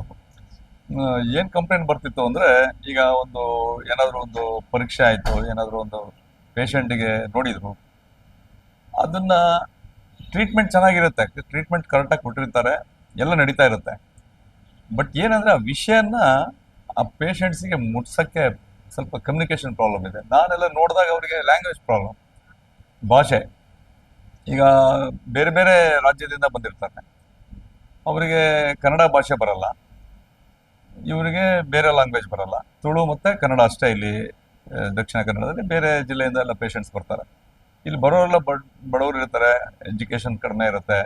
ಏನು ಕಂಪ್ಲೇಂಟ್ ಬರ್ತಿತ್ತು ಅಂದರೆ, ಈಗ ಒಂದು ಏನಾದರೂ ಒಂದು ಪರೀಕ್ಷೆ ಆಯಿತು, ಏನಾದರೂ ಒಂದು ಪೇಷಂಟಿಗೆ ನೋಡಿದರು, ಅದನ್ನು ಟ್ರೀಟ್ಮೆಂಟ್ ಚೆನ್ನಾಗಿರುತ್ತೆ, ಟ್ರೀಟ್ಮೆಂಟ್ ಕರೆಕ್ಟಾಗಿ ಕೊಟ್ಟಿರ್ತಾರೆ, ಎಲ್ಲ ನಡೀತಾ ಇರುತ್ತೆ. ಬಟ್ ಏನಂದರೆ ಆ ವಿಷಯನ ಆ ಪೇಷಂಟ್ಸಿಗೆ ಮುಟ್ಸೋಕ್ಕೆ ಸ್ವಲ್ಪ ಕಮ್ಯುನಿಕೇಷನ್ ಪ್ರಾಬ್ಲಮ್ ಇದೆ. ನಾನೆಲ್ಲ ನೋಡಿದಾಗ ಅವರಿಗೆ ಲ್ಯಾಂಗ್ವೇಜ್ ಪ್ರಾಬ್ಲಮ್, ಭಾಷೆ. ಈಗ ಬೇರೆ ಬೇರೆ ರಾಜ್ಯದಿಂದ ಬಂದಿರ್ತಾರೆ, ಅವರಿಗೆ ಕನ್ನಡ ಭಾಷೆ ಬರಲ್ಲ, ಇವರಿಗೆ ಬೇರೆ ಲ್ಯಾಂಗ್ವೇಜ್ ಬರಲ್ಲ, ತುಳು ಮತ್ತು ಕನ್ನಡ ಅಷ್ಟೇ. ಇಲ್ಲಿ ದಕ್ಷಿಣ ಕನ್ನಡದಲ್ಲಿ ಬೇರೆ ಜಿಲ್ಲೆಯಿಂದ ಎಲ್ಲ ಪೇಷಂಟ್ಸ್ ಬರ್ತಾರೆ. ಇಲ್ಲಿ ಬರೋರೆಲ್ಲ ಬಡವರು ಇರ್ತಾರೆ, ಎಜುಕೇಷನ್ ಕಡಿಮೆ ಇರುತ್ತೆ,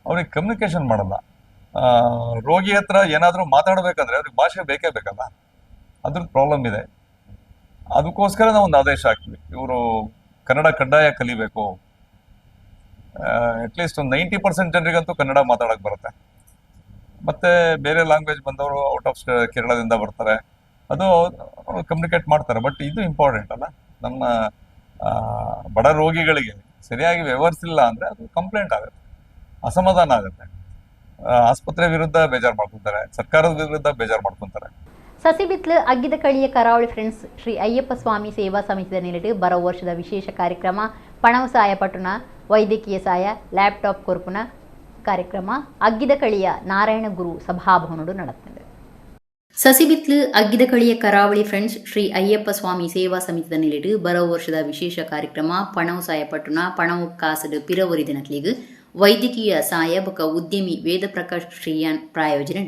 ಅವ್ರಿಗೆ ಕಮ್ಯುನಿಕೇಷನ್ ಮಾಡಲ್ಲ. ರೋಗಿ ಹತ್ರ ಏನಾದರೂ ಮಾತಾಡಬೇಕಂದ್ರೆ ಅವ್ರಿಗೆ ಭಾಷೆ ಬೇಕೇ ಬೇಕಲ್ಲ, ಅದ್ರ ಪ್ರಾಬ್ಲಮ್ ಇದೆ. ಅದಕ್ಕೋಸ್ಕರ ನಾವು ಒಂದು ಆದೇಶ ಹಾಕ್ತೀವಿ, ಇವರು ಕನ್ನಡ ಕಡ್ಡಾಯ ಕಲಿಬೇಕು. ಅಟ್ಲೀಸ್ಟ್ ಒಂದು 90% ಜನರಿಗಂತೂ ಕನ್ನಡ ಮಾತಾಡೋಕ್ಕೆ ಬರುತ್ತೆ. ಮತ್ತು ಬೇರೆ ಲ್ಯಾಂಗ್ವೇಜ್ ಬಂದವರು ಔಟ್ ಆಫ್ ಕೇರಳದಿಂದ ಬರ್ತಾರೆ, ಅದು ಕಮ್ಯುನಿಕೇಟ್ ಮಾಡ್ತಾರೆ. ಬಟ್ ಇದು ಇಂಪಾರ್ಟೆಂಟ್ ಅಲ್ಲ, ನಮ್ಮ ಬಡ ರೋಗಿಗಳಿಗೆ ಸರಿಯಾಗಿ ವ್ಯವಹರಿಸಿಲ್ಲ ಅಂದರೆ ಅದು ಕಂಪ್ಲೇಂಟ್ ಆಗುತ್ತೆ, ಅಸಮಾಧಾನ ಆಗುತ್ತೆ, ಆಸ್ಪತ್ರೆ ವಿರುದ್ಧ ಬೇಜಾರು ಮಾಡ್ಕೊತಾರೆ, ಸರ್ಕಾರದ ವಿರುದ್ಧ ಬೇಜಾರು ಮಾಡ್ಕೊತಾರೆ. ಸಸಿಬಿತ್ಲು ಅಗ್ಗಿದ ಕಳಿಯ ಕರಾವಳಿ ಫ್ರೆಂಡ್ಸ್ ಶ್ರೀ ಅಯ್ಯಪ್ಪ ಸ್ವಾಮಿ ಸೇವಾ ಸಮಿತಿಯ ನೆಲೆಟು ಬರೋ ವರ್ಷದ ವಿಶೇಷ ಕಾರ್ಯಕ್ರಮ ಪಣವು ಸಹಾಯ ಪಟ್ಟಣ ವೈದ್ಯಕೀಯ ಸಹಾಯ ಲ್ಯಾಪ್ಟಾಪ್ ಕೊರ್ಪುನ ಕಾರ್ಯಕ್ರಮ ಅಗ್ಗಿದ ಕಳಿಯ ನಾರಾಯಣ ಗುರು ಸಭಾಭವನಡು ನಡೆಯುತ್ತದೆ. ಸಸಿಬಿತ್ಲು ಅಗ್ಗಿದ ಕಳಿಯ ಕರಾವಳಿ ಫ್ರೆಂಡ್ಸ್ ಶ್ರೀ ಅಯ್ಯಪ್ಪ ಸ್ವಾಮಿ ಸೇವಾ ಸಮಿತಿಯ ನೆಲೆಟು ಬರೋ ವರ್ಷದ ವಿಶೇಷ ಕಾರ್ಯಕ್ರಮ ಪಣವು ಸಹಾಯ ಪಟ್ಟಣ ಪಣವು ಕಾಸಡು ಪಿರವರಿ ದಿನಕ್ಲಿಗೆ ವೈದ್ಯಕೀಯ ಸಹಾಯ ಬೊಕ ಉದ್ಯಮಿ ವೇದಪ್ರಕಾಶ್ ಶ್ರೀಯಾನ್ ಪ್ರಾಯೋಜನೆ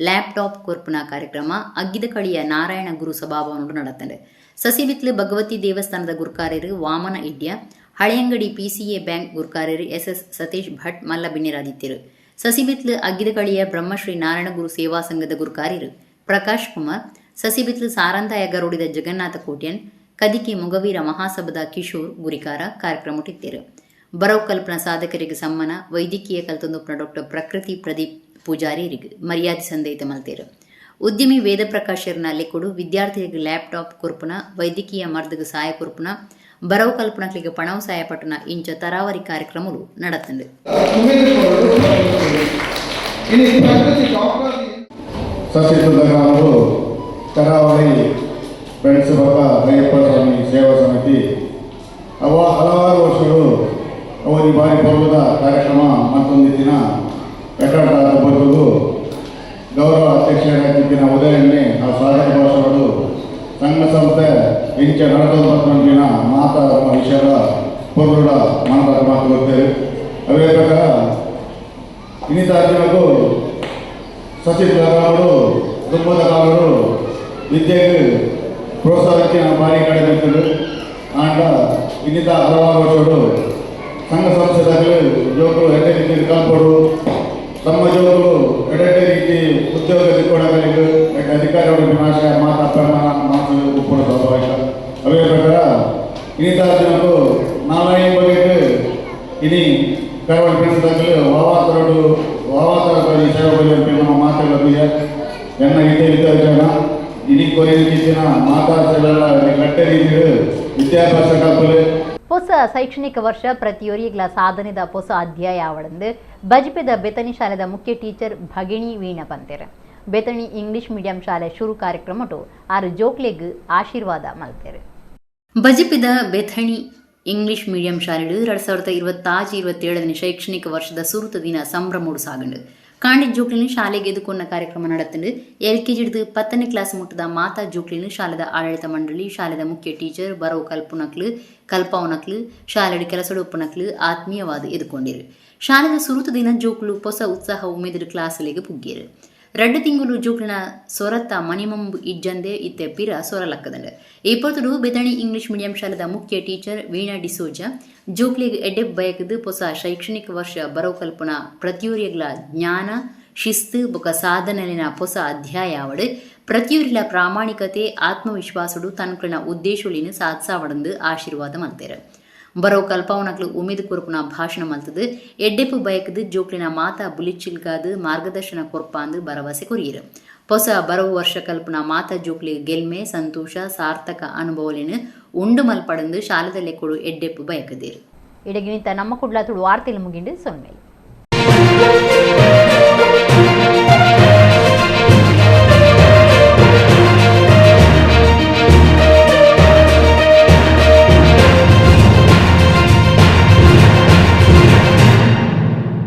ಲ್ಯಾಪ್ಟಾಪ್ ಕೊರ್ಪುನ ಕಾರ್ಯಕ್ರಮ ಅಗ್ಗಿದ ಕಳಿಯ ನಾರಾಯಣ ಗುರು ಸಭಾಭವನಡು ನಡೆಯುತ್ತದೆ. ಸಸಿಬಿತ್ಲು ಭಗವತಿ ದೇವಸ್ಥಾನದ ಗುರುಕಾರ್ಯರು ವಾಮನ ಇಡ್ಯ, ಹಳೆಯಂಗಡಿ ಪಿಸಿಎ ಬ್ಯಾಂಕ್ ಗುರುಕಾರ್ಯರು ಎಸ್ ಎಸ್ ಸತೀಶ್ ಭಟ್ ಮಲ್ಲಬಿನ್ನಿರಾದಿತ್ಯರು. ಸಸಿಬಿತ್ಲು ಅಗ್ಗಿದ ಕಳಿಯ ಬ್ರಹ್ಮಶ್ರೀ ನಾರಾಯಣಗುರು ಸೇವಾ ಸಂಘದ ಗುರುಕಾರ್ಯರು ಪ್ರಕಾಶ್ ಕುಮಾರ್, ಸಸಿಬಿತ್ಲು ಸಾರಂತಾಯ ಗರುಡಿದ ಜಗನ್ನಾಥ ಕೋಟ್ಯನ್, ಕದಿಕೆ ಮೊಗವೀರ ಮಹಾಸಭದ ಕಿಶೋರ್ ಗುರಿಕಾರ ಕಾರ್ಯಕ್ರಮ ಇಟ್ಟಿರು. ಬರವು ಕಲ್ಪನಾ ಸಾಧಕರಿಗೆ ಸಮ್ಮಾನ ವೈದ್ಯಕೀಯ ಕಲ್ತೊಂದುಪ್ಪುನ ಡಾಕ್ಟರ್ ಪ್ರಕೃತಿ ಪ್ರದೀಪ್ ಪೂಜಾರಿರಿಗೆ ಮರ್ಯಾದೆ ಸಂದೇತ ಮಲ್ತೇರು. ಉದ್ಯಮಿ ವೇದಪ್ರಕಾಶರ್ನ ಲೆಕ್ಕಡು ವಿದ್ಯಾರ್ಥಿಗಳಿಗೆ ಲ್ಯಾಪ್ಟಾಪ್ ಕೊರ್ಪುನ, ವೈದ್ಯಕೀಯ ಮರ್ದಗ ಸಹಾಯ ಕೊರ್ಪುನ, ಬರವು ಕಲ್ಪನಕ್ಲಿಗೆ ಪಣವು ಸಹಾಯ ಪಟ್ಟಣ ಇಂಚ ತರಾವರಿ ಕಾರ್ಯಕ್ರಮಗಳು ನಡತಂಡು. ಕರಾವಳಿ ಫ್ರೆಂಡ್ಸ್ ಅಯ್ಯಪ್ಪ ಸ್ವಾಮಿ ಸೇವಾ ಸಮಿತಿ ಅವ ಹಲವಾರು ವರ್ಷಗಳು ಅವರು ಬಾರಿ ಪ್ರಕಟ ಆದ ಗೌರವ ಅಧ್ಯಕ್ಷರಾಗಿದ್ದಿನ ಉದಯಣ್ಣೆ ಆ ಸ್ವಾಗತ ಭಾಷಣಗಳು ಸಂಘ ಸಂಸ್ಥೆ ಇಂಚ ನಡೆದ ಮಾತಾ ವಿಷಯದ ಪೊರ್ಲುಡ ಮನದ ಮಾತು ಗೊತ್ತೇವೆ. ಅದೇ ಪ್ರಕಾರ ಇನ್ನಿತ ಅರ್ಜುನಗೂ ಸಚಿವರು ದುಂಬದ ಕಾಲರು ವಿದ್ಯೆಗೆ ಪ್ರೋತ್ಸಾಹಕ್ಕೆ ಭಾರಿ ಕಡಿಮೆ ಇರ್ತದೆ. ಆಂಡ ಇನ್ನಿತ ಹಲವಾರು ವರ್ಷಗಳು ಸಂಘ ಸಂಸ್ಥೆದಾಗಲೂ ಜೋಕುಲು ಎಡ್ಡೆ ರೀತಿ ಕಲ್ಪಡು ತಮ್ಮ ಜೋಕುಲು ಎಡೆಡ್ಡೆ ರೀತಿ ಉದ್ಯೋಗ ದಿಕ್ಕೊಡಗಳಿಗೆ ಅಧಿಕಾರಿಗಳು ವಿನಾಶ ಮಾತಾ ಪ್ರಮಾಣ ಮಾತು ಉಪ್ಪುಡು ಸ್ವಾಭಾವಿಕ. ಅದೇ ಪ್ರಕಾರ ಇನ್ನಿತ ಅರ್ಜುನಗೂ ನಾರಾಯಣ ಬಗೆಗೆ ಇನಿ ಕರಾವಳಿ ಫ್ರೆಂಡ್ಸ್ದಾಗಲೂ ವಾವಾತರಡು ವಾವಾತರ ಸೇವೆ ನಮ್ಮ ಮಾತಾಡೋದು ಎನ್ನ ಇದೇ ಜನ ಇನಿ ಕೊರಿಯ ಮಾತಾಡ್ಸಲ್ಲ ಕಟ್ಟೆ ರೀತಿ ವಿದ್ಯಾಭ್ಯಾಸ ಕಲ್ಪಲೆ. ಹೊಸ ಶೈಕ್ಷಣಿಕ ವರ್ಷ ಪ್ರತಿಯೊರಿಗಳ ಸಾಧನೆದ ಹೊಸ ಅಧ್ಯಾಯ ಆವಡಂದು ಬಜ್ಪೆದ ಬೆತಣಿ ಶಾಲೆದ ಮುಖ್ಯ ಟೀಚರ್ ಭಗಿಣಿ ವೀಣಾ ಪಂತೇರ್. ಬೆತಣಿ ಇಂಗ್ಲಿಷ್ ಮೀಡಿಯಂ ಶಾಲೆ ಶುರು ಕಾರ್ಯಕ್ರಮಟು ಆರು ಜೋಕ್ಲೆಗ್ ಆಶೀರ್ವಾದ ಮಲ್ತೇರು. ಬಜಿಪಿದ ಬೆಥಣಿ ಇಂಗ್ಲಿಷ್ ಮೀಡಿಯಂ ಶಾಲೆಡು 2026-27 ಶೈಕ್ಷಣಿಕ ವರ್ಷದ ಸುರುತ ದಿನ ಸಂಭ್ರಮೋಡು ಸಾಗಂಡು. ಕಾಂಡಿ ಜೋಕ್ಲಿನ ಶಾಲೆಗೆ ಎದುಕೊನ್ನ ಕಾರ್ಯಕ್ರಮ நடத்துண்டு. ಎಲ್ಕೆಜಿ 10ನೇ ಕ್ಲಾಸ್ ಮುಟ್ಟದ ಮಾತಾ ಜೋಕ್ಲಿನ ಶಾಲೆದ ಆಡಳಿತ ಮಂಡಳಿ, ಶಾಲೆದ ಮುಖ್ಯ ಟೀಚರ್, ಬರೋ ಕಲ್ಪುನಕ್ಲು ಕಲ್ಪಾವನಕ್ಲು, ಶಾಲೆಡು ಕೆಲಸಡೊಪ್ಪುನಕ್ಲು ಆತ್ಮೀಯವಾದ ಎದುಕೊಂಡಿರು. ಶಾಲೆದ ಸುರುತ ದಿನ ಜೋಕ್ಲು ಹೊಸ ಉತ್ಸಾಹ ಉಮೇದಿರು ಕ್ಲಾಸ್ಲೆಗೆ ಪುಗ್ಗೇರು. 2 ತಿಂಗಳು ಜೋಕ್ಲಿನ ಸೊರತ ಮನಿಮಂಬು ಇಜ್ಜಂದೆ ಇತ್ತೆ ಪಿರ ಸೊರಲಕ್ಕದಂಡು. ಇಪ್ಪತ್ತಡು ಬೆತಣಿ ಇಂಗ್ಲಿಷ್ ಮೀಡಿಯಂ ಶಾಲೆದ ಮುಖ್ಯ ಟೀಚರ್ ವೀಣಾ ಡಿಸೋಜಾ ಜೋಕ್ಲಿಗ್ ಎಡ್ಡೆ ಬಯಕದು ಹೊಸ ಶೈಕ್ಷಣಿಕ ವರ್ಷ ಬರೋ ಕಲ್ಪನ ಪ್ರತಿಯೊರಿಯಗಳ ಜ್ಞಾನ, ಶಿಸ್ತು ಬೊಕ ಸಾಧನೆಲಿನ ಹೊಸ ಅಧ್ಯಾಯ ಆವಡು ಪ್ರತಿಯೊರಿಲ ಪ್ರಾಮಾಣಿಕತೆ, ಆತ್ಮವಿಶ್ವಾಸಡು ತನ್ಕುಲಿನ ಉದ್ದೇಶುಲಿನ ಸಾಧಿಸಾವಡಂದು ಆಶೀರ್ವಾದ ಮಲ್ತೇರು. ಬರೋ ಕಲ್ಪಾವನಕ್ಲು ಉಮೇದು ಕೊರಪುನ ಭಾಷಣ ಮಲ್ತದು ಎಡ್ಡೆಪ್ಪು ಬಯಕದು ಜೋಕ್ಲಿನ ಮಾತಾ ಬುಲಿಚಿಲ್ಗಾದು ಮಾರ್ಗದರ್ಶನ ಕೊರ್ಪಾಂದು ಭರವಸೆ ಕೊರಿಯರು. ಹೊಸ ಬರವು ವರ್ಷ ಕಲ್ಪನ ಮಾತಾ ಜೋಕ್ಲಿ ಗೆಲ್ಮೆ, ಸಂತೋಷ, ಸಾರ್ಥಕ ಅನುಭವಲಿನ ಉಂಡು ಮಲ್ಪಡಂದು ಶಾಲೆದಲ್ಲೇ ಕೊಡು ಎಡ್ಡೆಪ್ಪು ಬಯಕದಿರು. ಇಡಗಿನಿತ ನಮ್ಮ ಕುಡ್ಲ ತುಳು ವಾರ್ತೆಲು ಮುಗಿಂಡು ಸೊನ್ಮೇಲೆ.